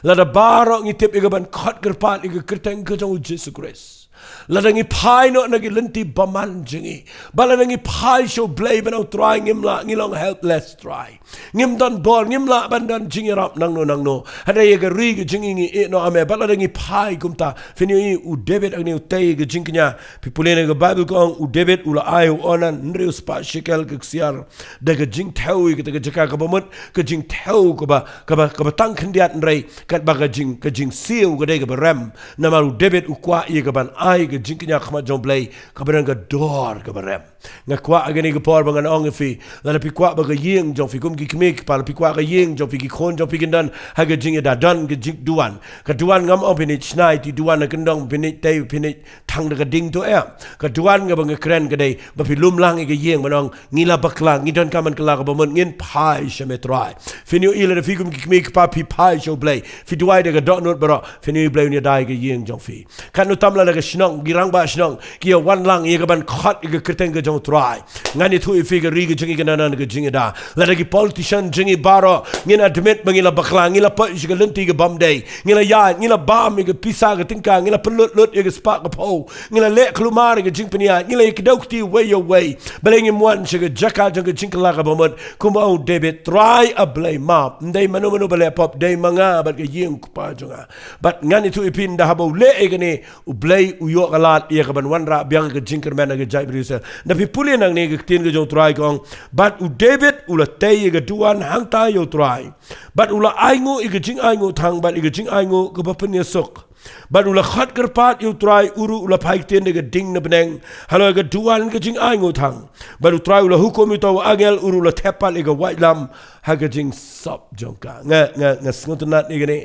lada baroh ngi tip ïa ka ban khot kyrpad ïa ka kyrteng ka jong U Jisu Khrist, lada ngi phai noh na ki lynti bymman jong ngi, ba lada ngi phai sha U Blei ban ong Trai ngim lah, ngi long helpless Trai, ngim don bor, ngim lah ban don jingïarap nangno nangno. Hynrei ïa ka ri ka jong ngi ngi ïeh noh ha me. Ba lada ngi phai kumta, phin ïohi u David hangne u tei ïa ka jingkñia. Phi pule na ka Baibl ka ong u David u la ai u Ornan hynriew spah shekel ka ksiar da ka jingthew ïa kata ka jaka kaba mut ka jingthew kaba, kaba, kaba tang khyndiat, hynrei katba ka jing, ka jingsiew ka dei kaba rem. Namar u David u kwah ïa ka ban ai ka jingkñia khmat jong U Blei kaba don ka dor kaba rem. Nga kwah ha kane ka por ba ngan ong ïa phi, lada phi kwah ba ka ïing jong phi kum ki kmie ki kpa, lada phi kwah ka ïing jong phi, ki khun jong phi kin don ha ka jingïada, don ka jingduwan. Ka duwan ngam ong phin ïa shna ïa ki duwan na kyndong, phin ïa tei, phin ïa thang da ka ding to, em. Ka duwan kaba nga kren ka dei ba phi lum lang ïa ka ïing ban ong ngi la bakla, ngi donkam ban kylla kaba mut, ngin phai sha me Trai. Phin ïohi lada phi kum ki kmie ki kpa phi phai sha U Blei, phi duwai da ka dohnud baroh, phin ïohi U Blei un ïada ïa ka ïing jong phi. Katno tam lada ka shnong, ki rangbah shnong ki ïa wan lang ïa ka ban khot ïa ka kyrteng ka jong U Trai. Ngan ïathuh ïa phi, ka ri ka jong ngi kan don ka jingïada. Lada ki politician jong ngi baroh ngin admit ba ngi la bakla, ngi la poi sha ka lynti ka bym dei, ngi la ïaid, ngi la bam ïa ka pisa ka tyngka, ngi la pynlut lut ïa ka spah ka phew, ngi la leh kulmar ïa ka jingpynïaid, ngi la ïa kdew kti uwei ïa uwei. Balei ngim wan sha ka jaka jong ka jingkylla kaba mut? Kumba ong u David, Trai A Blei map, ym dei mano mano ba leh pop, dei ma nga bad ka ïing kpa jong nga. Bad ngan ïathuh ïa phi, ynda haba u leh ïa kane, U Blei u ïoh ka lad ïa ka ban wanrah biang ka jingkyrmen ha ka jaitbynriew Israel. Ynda phi pule nangne ka ktien ka jong U Trai ka ong, bad u David u la tei ïa ka duwan hangta ïa U Trai, bad u la ainguh ïa ka jingainguh thang bad ïa ka jingainguh kaba pynïasuk. Bad u la khot kyrpad ïa U Trai, u ruh u la phai ktien da ka ding na bneng halor ka duwan ka jingainguh thang. Bad U Trai u la hukum ïa uta u angel, u ruh u la thep pat ïa ka waitlam ha ka jingsop jong ka. Nga, nga, nga sngewtynnat ïa kane.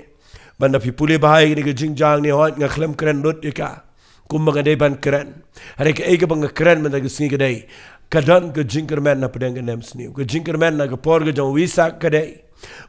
Bad ynda phi pule bha ïa kane ka jingjia hangne, hooid nga khlem kren lut ïa ka kumba nga dei ban kren. Hynrei kaei kaba nga kren mynta ka sngi ka dei, ka don ka jingkyrmen na pdeng ka nemsniew. Ka jingkyrmen na ka por ka jong u Isak ka dei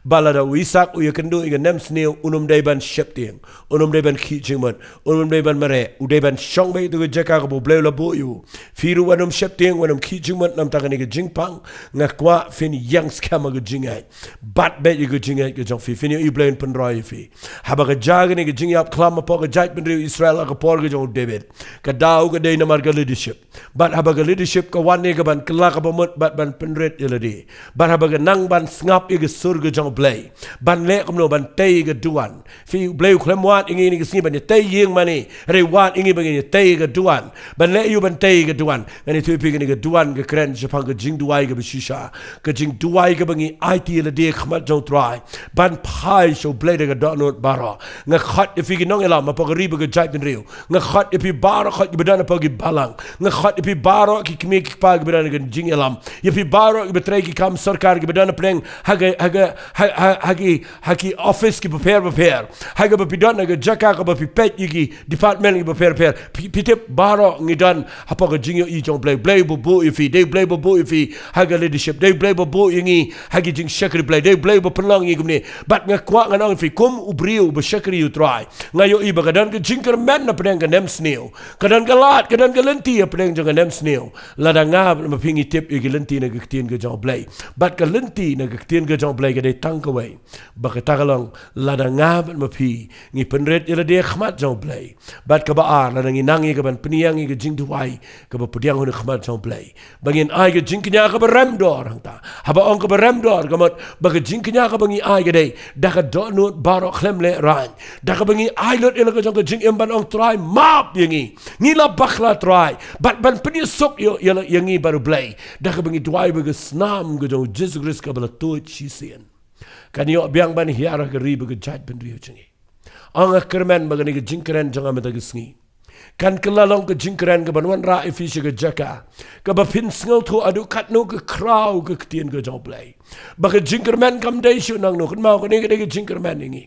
ba lada u Isak u ïakynduh ïa ka nemsniew, un ym dei ban sheptieng, un ym dei ban khih jingmut, un ym dei ban mareh, u dei ban shong beit ha ka jaka kaba U Blei u la buh ïa u. Phi ruh wat nym sheptieng, wat nym khih jingmut na bynta kane ka jingpang. Nga kwah phin ïeng skhem ha ka jingngeit. Bat beit ïa ka jingngeit ka jong phi, phin ïohi U Blei un pynroi ïa phi. Haba ka jia kane ka jingïap khlam hapoh ka jaitbynriew Israel ha ka por ka jong u David, ka daw ka dei namar ka leadership. Bad haba ka leadership ka wan ïa ka ban kylla kaba mut bad ban pynrit ïa lade, bad haba ka nang ban sngap ïa ka sur ka jong U Blei, ban leh kumno, ban tei ïa ka duwan. Phi, U Blei u khlem wad ïa ngi kane ka sngi ban ïatei ïing mane, hynrei u wad ïa ngi ba ngin ïatei ïa ka duwan. Ban leh aïu ban tei ïa ka duwan? Ngan ïathuh ïa phi, kane ka duwan ka kren shaphang ka jingduwai kaba shisha, ka jingduwai kaba ngi aiti ïa lade ha khmat jong U Trai ban phai sha U Blei da ka dohnud baroh. Nga khot ïa phi ki nongïalam hapoh ka ri bad ka jaitbynriew. Nga khot ïa phi baroh, khot kiba don hapoh ki balang. Nga khot ïa phi baroh ki kmie ki kpa kiba don ha ka jingïalam, ïa phi baroh kiba trei ki kam sorkar, kiba don hapdeng ha ka, ha ka, ha, ha, ha ki, ha ki office kiba pher bapher, ha kaba phi don, ha ka jaka kaba phi peit ïa ki department kiba pher bapher. Phi, phi tip baroh ngi don hapoh ka jingïohi jong U Blei. U Blei uba buh ïa phi, dei U Blei uba buh ïa phi ha ka leadership, dei U Blei uba buh ïa ngi ha ki jingshakri Blei, dei U Blei uba pynlong ïa ngi kumne. Bad nga kwah ngan ong ïa phi, kum u briew uba shakri U Trai, nga ïohi ba ka don ka jingkyrmen na pdeng ka nemsniew, ka don ka lad, ka don ka lynti hapdeng jong ka nemsniew. Lada nga bad ma phi ngi tip ïa ka lynti na ka ktien ka jong U Blei, bad ka lynti na ka ktien ka jong U Blei ka dei tang kawei, ba kata ka long, lada nga bad ma phi ngi pynrit ïa lade ha khmat jong U Blei. Bad kaba ar, lada ngi nang ïa ka ban pynïeng ïa ka jingduwai kaba pdiang hun ha khmat jong U Blei, ba ngin ai ka jingkñia kaba rem dor hangta. Haba ong kaba rem dor, ka mut ba ka jingkñia kaba ngi ai ka dei da ka dohnud baroh khlem lehraiñ, da kaba ngi ai lut ïa la ka jong ka jingim ban ong, Trai map ïa ngi, ngi la bakla Trai, bad ban pynïasuk ïa, ïa la, ïa ngi bad U Blei da kaba ngi duwai bad ka snam ka jong U Jisu Khrist kaba la tuid shisien. Kan ïoh biang ban hiar ha ka ri bad ka jaitbynriew jong ngi. Ong nga kyrmen ba kane ka jingkren jong nga mynta ka sngi kan kylla long ka jingkren kaban wanrah ïa phi sha ka jaka kaba phin sngewthuh haduh katno ka khraw ka ktien ka jong U Blei. Ba ka jingkyrmen kam dei shuh nangno, kynmaw, kane ka dei ka jingkyrmen ïa ngi.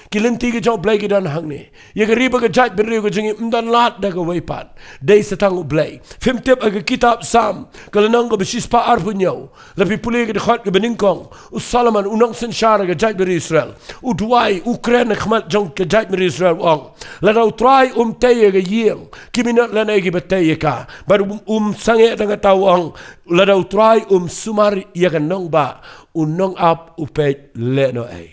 Ki lynti ka jong U Blei ki don hangne. Ïa ka ri bad ka jaitbynriew ka jong ngi ym don lad da kawei pat, dei sa tang U Blei. Phim tip ha ka kitab Salm ka lynnong kaba shispah arphew hynñiew, lada phi pule ka dkhot kaba nyngkong, u Solomon u nongsynshar ka jaitbynriew Israel, u duwai, u kren ha khmat jong ka jaitbynriew Israel, u ong, lada U Trai um tei ïa ka ïing, ki minot lane kiba tei ïa ka, bad um, um sangeh tang kata, u ong, lada U Trai um sumar ïa ka nongbah, u nongap u peit lehnohei.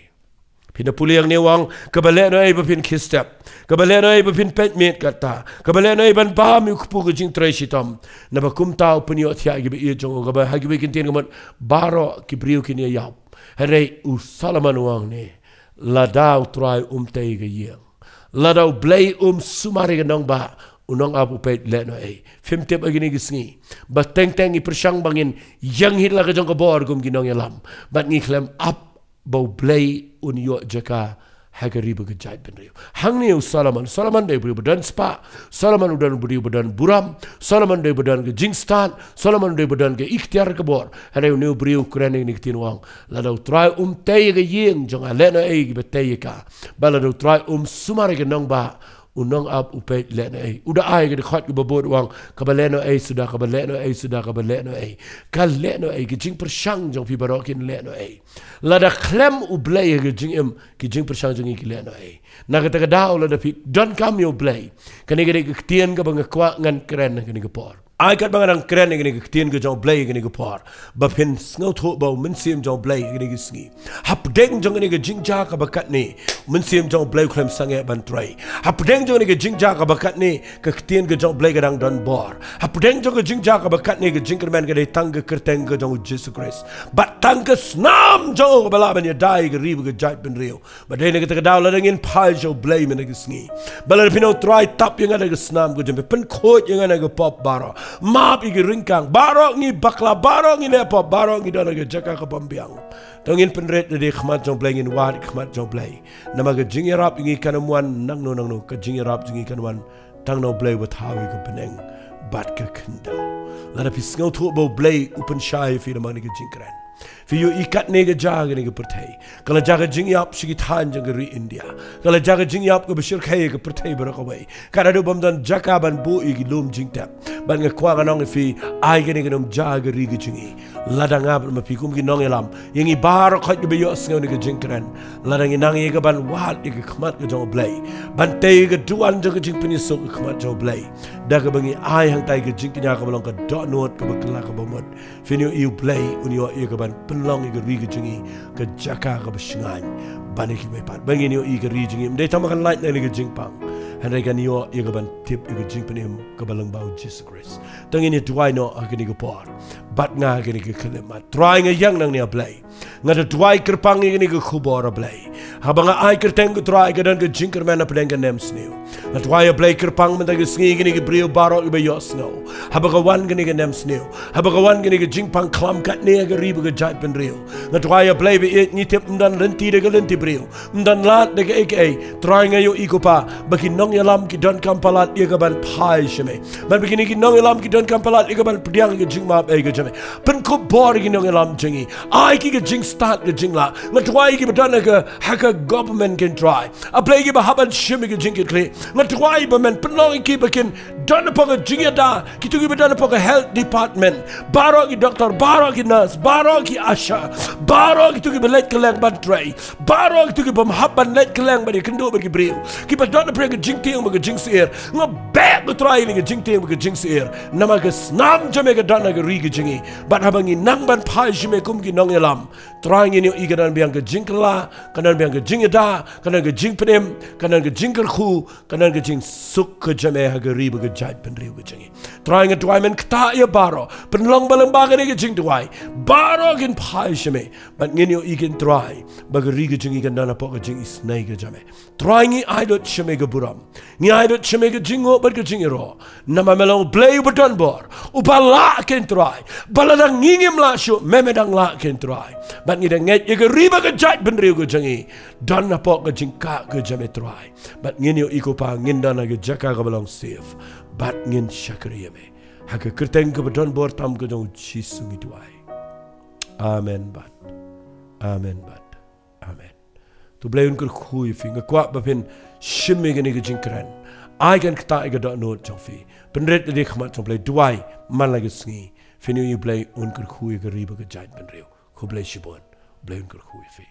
Phin da pule hangne, u ong, kaba lehnohei ba phin khie step, kaba lehnohei ba phin peit miet, kata kaba lehnohei ban bam ïa u kpu ka jingtrei shitom. Naba kumta u pynïohthiah ïa kiba ïeit jong u, kaba ha kiwei ki ktien ka mut baroh ki briew kin ïa ïap. Hynrei u Solomon u ong hangne, lada U Trai um tei ïa ka ïing, lada U Blei um sumar ïa ka nongbah, u nongap u peit lehnohei. Phim tip ha kine ki sngi ba teng teng ngi pyrshang ba ngin ïeng hi la ka jong ka bor kum ki nongïalam, bad ngi khlem ap ba U Blei un ïoh jaka ha ka ri bad ka jaitbynriew. Hangne u Solomon, Solomon dei u briew ba don spah, Solomon u don u briew ba don burom, Solomon dei ba don ka jingstad, Solomon dei ba don ka iktiar ka bor. Hynrei une u briew u kren ïa kine ki ktien, u ong, lada U Trai um tei ïa ka ïing jong nga, lehnohei kiba tei ïa ka, bad lada U Trai um sumar ïa ka nongbah, u nongap u peit lehnohei. U da ai ka dkhot kaba bud, u ong, kaba lehnohei suda, kaba lehnohei suda, kaba lehnohei. Ka lehnohei, ka jingpyrshang jong phi baroh kin lehnohei. Lada khlem U Blei ha ka jingim, ka jingpyrshang jong ngi ka lehnohei. Na kata ka daw lada phi donkam ïa U Blei, kane ka dei ka ktien kaba nga kwah ngan kren ha kane ka por. Ai katba nga dang kren ïa kane ka ktien ka jong U Blei ha kane ka por, ba phin sngewthuh ba u Mynsiem jong U Blei ha kine ki sngi, hapdeng jong kane ka jingjia kaba katne, u Mynsiem jong U Blei u khlem sangeh ban trei. Hapdeng jong kane ka jingjia kaba katne, ka ktien ka jong U Blei ka dang don bor. Hapdeng jong ka jingjia kaba katne, ka jingkyrmen ka dei tang ka kyrteng ka jong U Jisu Khrist bad tang ka snam jong u kaba lah ban ïada ïa ka ri bad ka jaitbynriew. Bad dei na kata ka daw lada ngin phai sha U Blei mynta ka sngi, ba lada phi ong, Trai, tap ïa nga da ka snam ka jong me, pynkhuid ïa nga na ka pop baroh, map ïa ka ryngkang baroh, ngi bakla baroh, ngi leh pop baroh, ngi don ha ka jaka ka bym biang. To ngin pynrit da ka khmat jong U Blei, ngin wad ka khmat jong U Blei. Namar ka jingïarap jong ngi kan ym wan nangno nangno, ka jingïarap jong ngi kan wan tang na U Blei uba thaw ïa ka bneng bad ka khyndew. Lada phi sngewthuh ba U Blei u pynshai ïa phi namar kane ka jingkren, phi ïohi katne ka jia ha kane ka pyrthei, ka la jia ka jingïap sha ki thaiñ jong ka ri India, ka la jia ka jingïap kaba shyrkhei ha ka pyrthei baroh kawei. Ka la duh bym don jaka ban buh ïa ki lum jingtep. Bad nga kwah ngan ong ïa phi, ai kane kan ym jia ha ka ri ka jong ngi. Lada nga bad ma phi kum ki nongïalam, ïa ngi baroh khoit kiba ïohsngew ïa kane ka jingkren, lada ngi nang ïa ka ban wad ïa ka khmat ka jong U Blei, ban tei ïa ka duwan jong ka jingpynïasuk ha ka khmat jong U Blei, da kaba ngi ai hangtai ka jingkñia kaba long ka dohnud kaba kylla kaba mut, phin ïohi U Blei un ïoh ïa ka ban pynlong ïa ka ri ka jong ngi ka jaka kaba shngaiñ ban ïa kiwei pat. Ba ngin ïohi ka ri jong ngi ym dei tang ba kan lait na kane ka jingpang, hynrei kan ïoh ïa ka ban tip ïa ka jingpynim kaba lyngba U Jisu Khrist. To ngin ïa duwai noh ha kane ka por, bad nga ha kane ka khyllipmat. Trai, nga ïeng nangne, A Blei. Nga da duwai kyrpang ïa kane ka khubor, A Blei. Haba nga ai kyrteng, ko Trai, ka don ka jingkyrmen hapdeng ka nemsniew. Nga duwai, A Blei, kyrpang mynta ka sngi ïa kine ki briew baroh kiba ïohsngew. Haba ka wan kane ka nemsniew, haba ka wan kane ka jingpang khlam katne ha ka ri bad ka jaitbynriew, nga duwai, A Blei ba ïeit, ngi tip ym don lynti da ka lynti briew, ym don lad da kaei kaei. Trai, nga ïohi, ko Pa, ba ki nongïalam ki donkam palat ïa ka ban phai sha me. Bad ba kine ki nongïalam ki donkam palat ïa ka ban pdiang ïa ka jingmap ei ka jong me. Pynkup bor ïa ki nongïalam jong ngi. Ai ki ka jingstad ka jinglah. Nga duwai ïa kiba don ha ka, ha ka government, ko Trai, A Blei, kiba hap ban shim ïa ka jingkitkhlieh. Nga duwai ba men pynlong ïa ki ba kin don hapoh ka jingïada, kito kiba don hapoh ka health department, baroh ki doktor, baroh ki nurse, baroh ki ASHA, baroh kito kiba leit kylleng ban trei, baroh kito ki bym hap ban leit kylleng ban ïakynduh bad ki briew, kiba don hapoh ka jingtieng bad ka jingsyier. Nga beh, ko Trai, ïa ka jingtieng bad ka jingsyier, namar ka snam jong me ka don ha ka ri ka jong ngi. Bad haba ngi nang ban phai sha me kum ki nongïalam, Trai, ngin ïohi ka don biang ka jingkylla, ka don biang ka jingïada, ka don ka jingpynim, ka don ka jingkyrkhu, ka don ka jingsuk ka jong me ha ka ri bad ka jaitbynriew ka jong ngi. Trai, nga duwai men ktah ïa baroh, pynlong ba lyngba kane ka jingduwai baroh kin phai sha me. Bad ngin ïohi, ko Trai, ba ka ri ka jong ngi kan don hapoh ka jingisynei ka jong me. Trai, ngi ai lut sha me ka burom, ngi ai lut sha me ka jingnguh bad ka jingïaroh. Namar me long U Blei uba don bor, uba lah, ko Trai. Ba lada ngi ngim lah shuh, me me dang lah, ko Trai. Bad ngi dang ngeit ïa ka ri bad ka jaitbynriew ka jong ngi don hapoh ka jingkah ka jong me, Trai. Bad ngin ïohi, ko Pa, ngin don ha ka jaka kaba long safe. Bad ngin shakri ïa me. Ha ka kyrteng kaba don bor tam ka jong U Jisu ngi duwai. Amen bad amen bad amen. To U Blei un kyrkhu ïa phi. Nga kwah ba phin shim ïa kane ka jingkren. Ai kan ktah ïa ka dohnud jong phi. Pynrit ïa ka khmat jong U Blei, duwai man la ka sngi. Phin ïohi U Blei un kyrkhu ïa ka ri bad ka jaitbynriew. Khublei shibun. U Blei un kyrkhu ïa phi.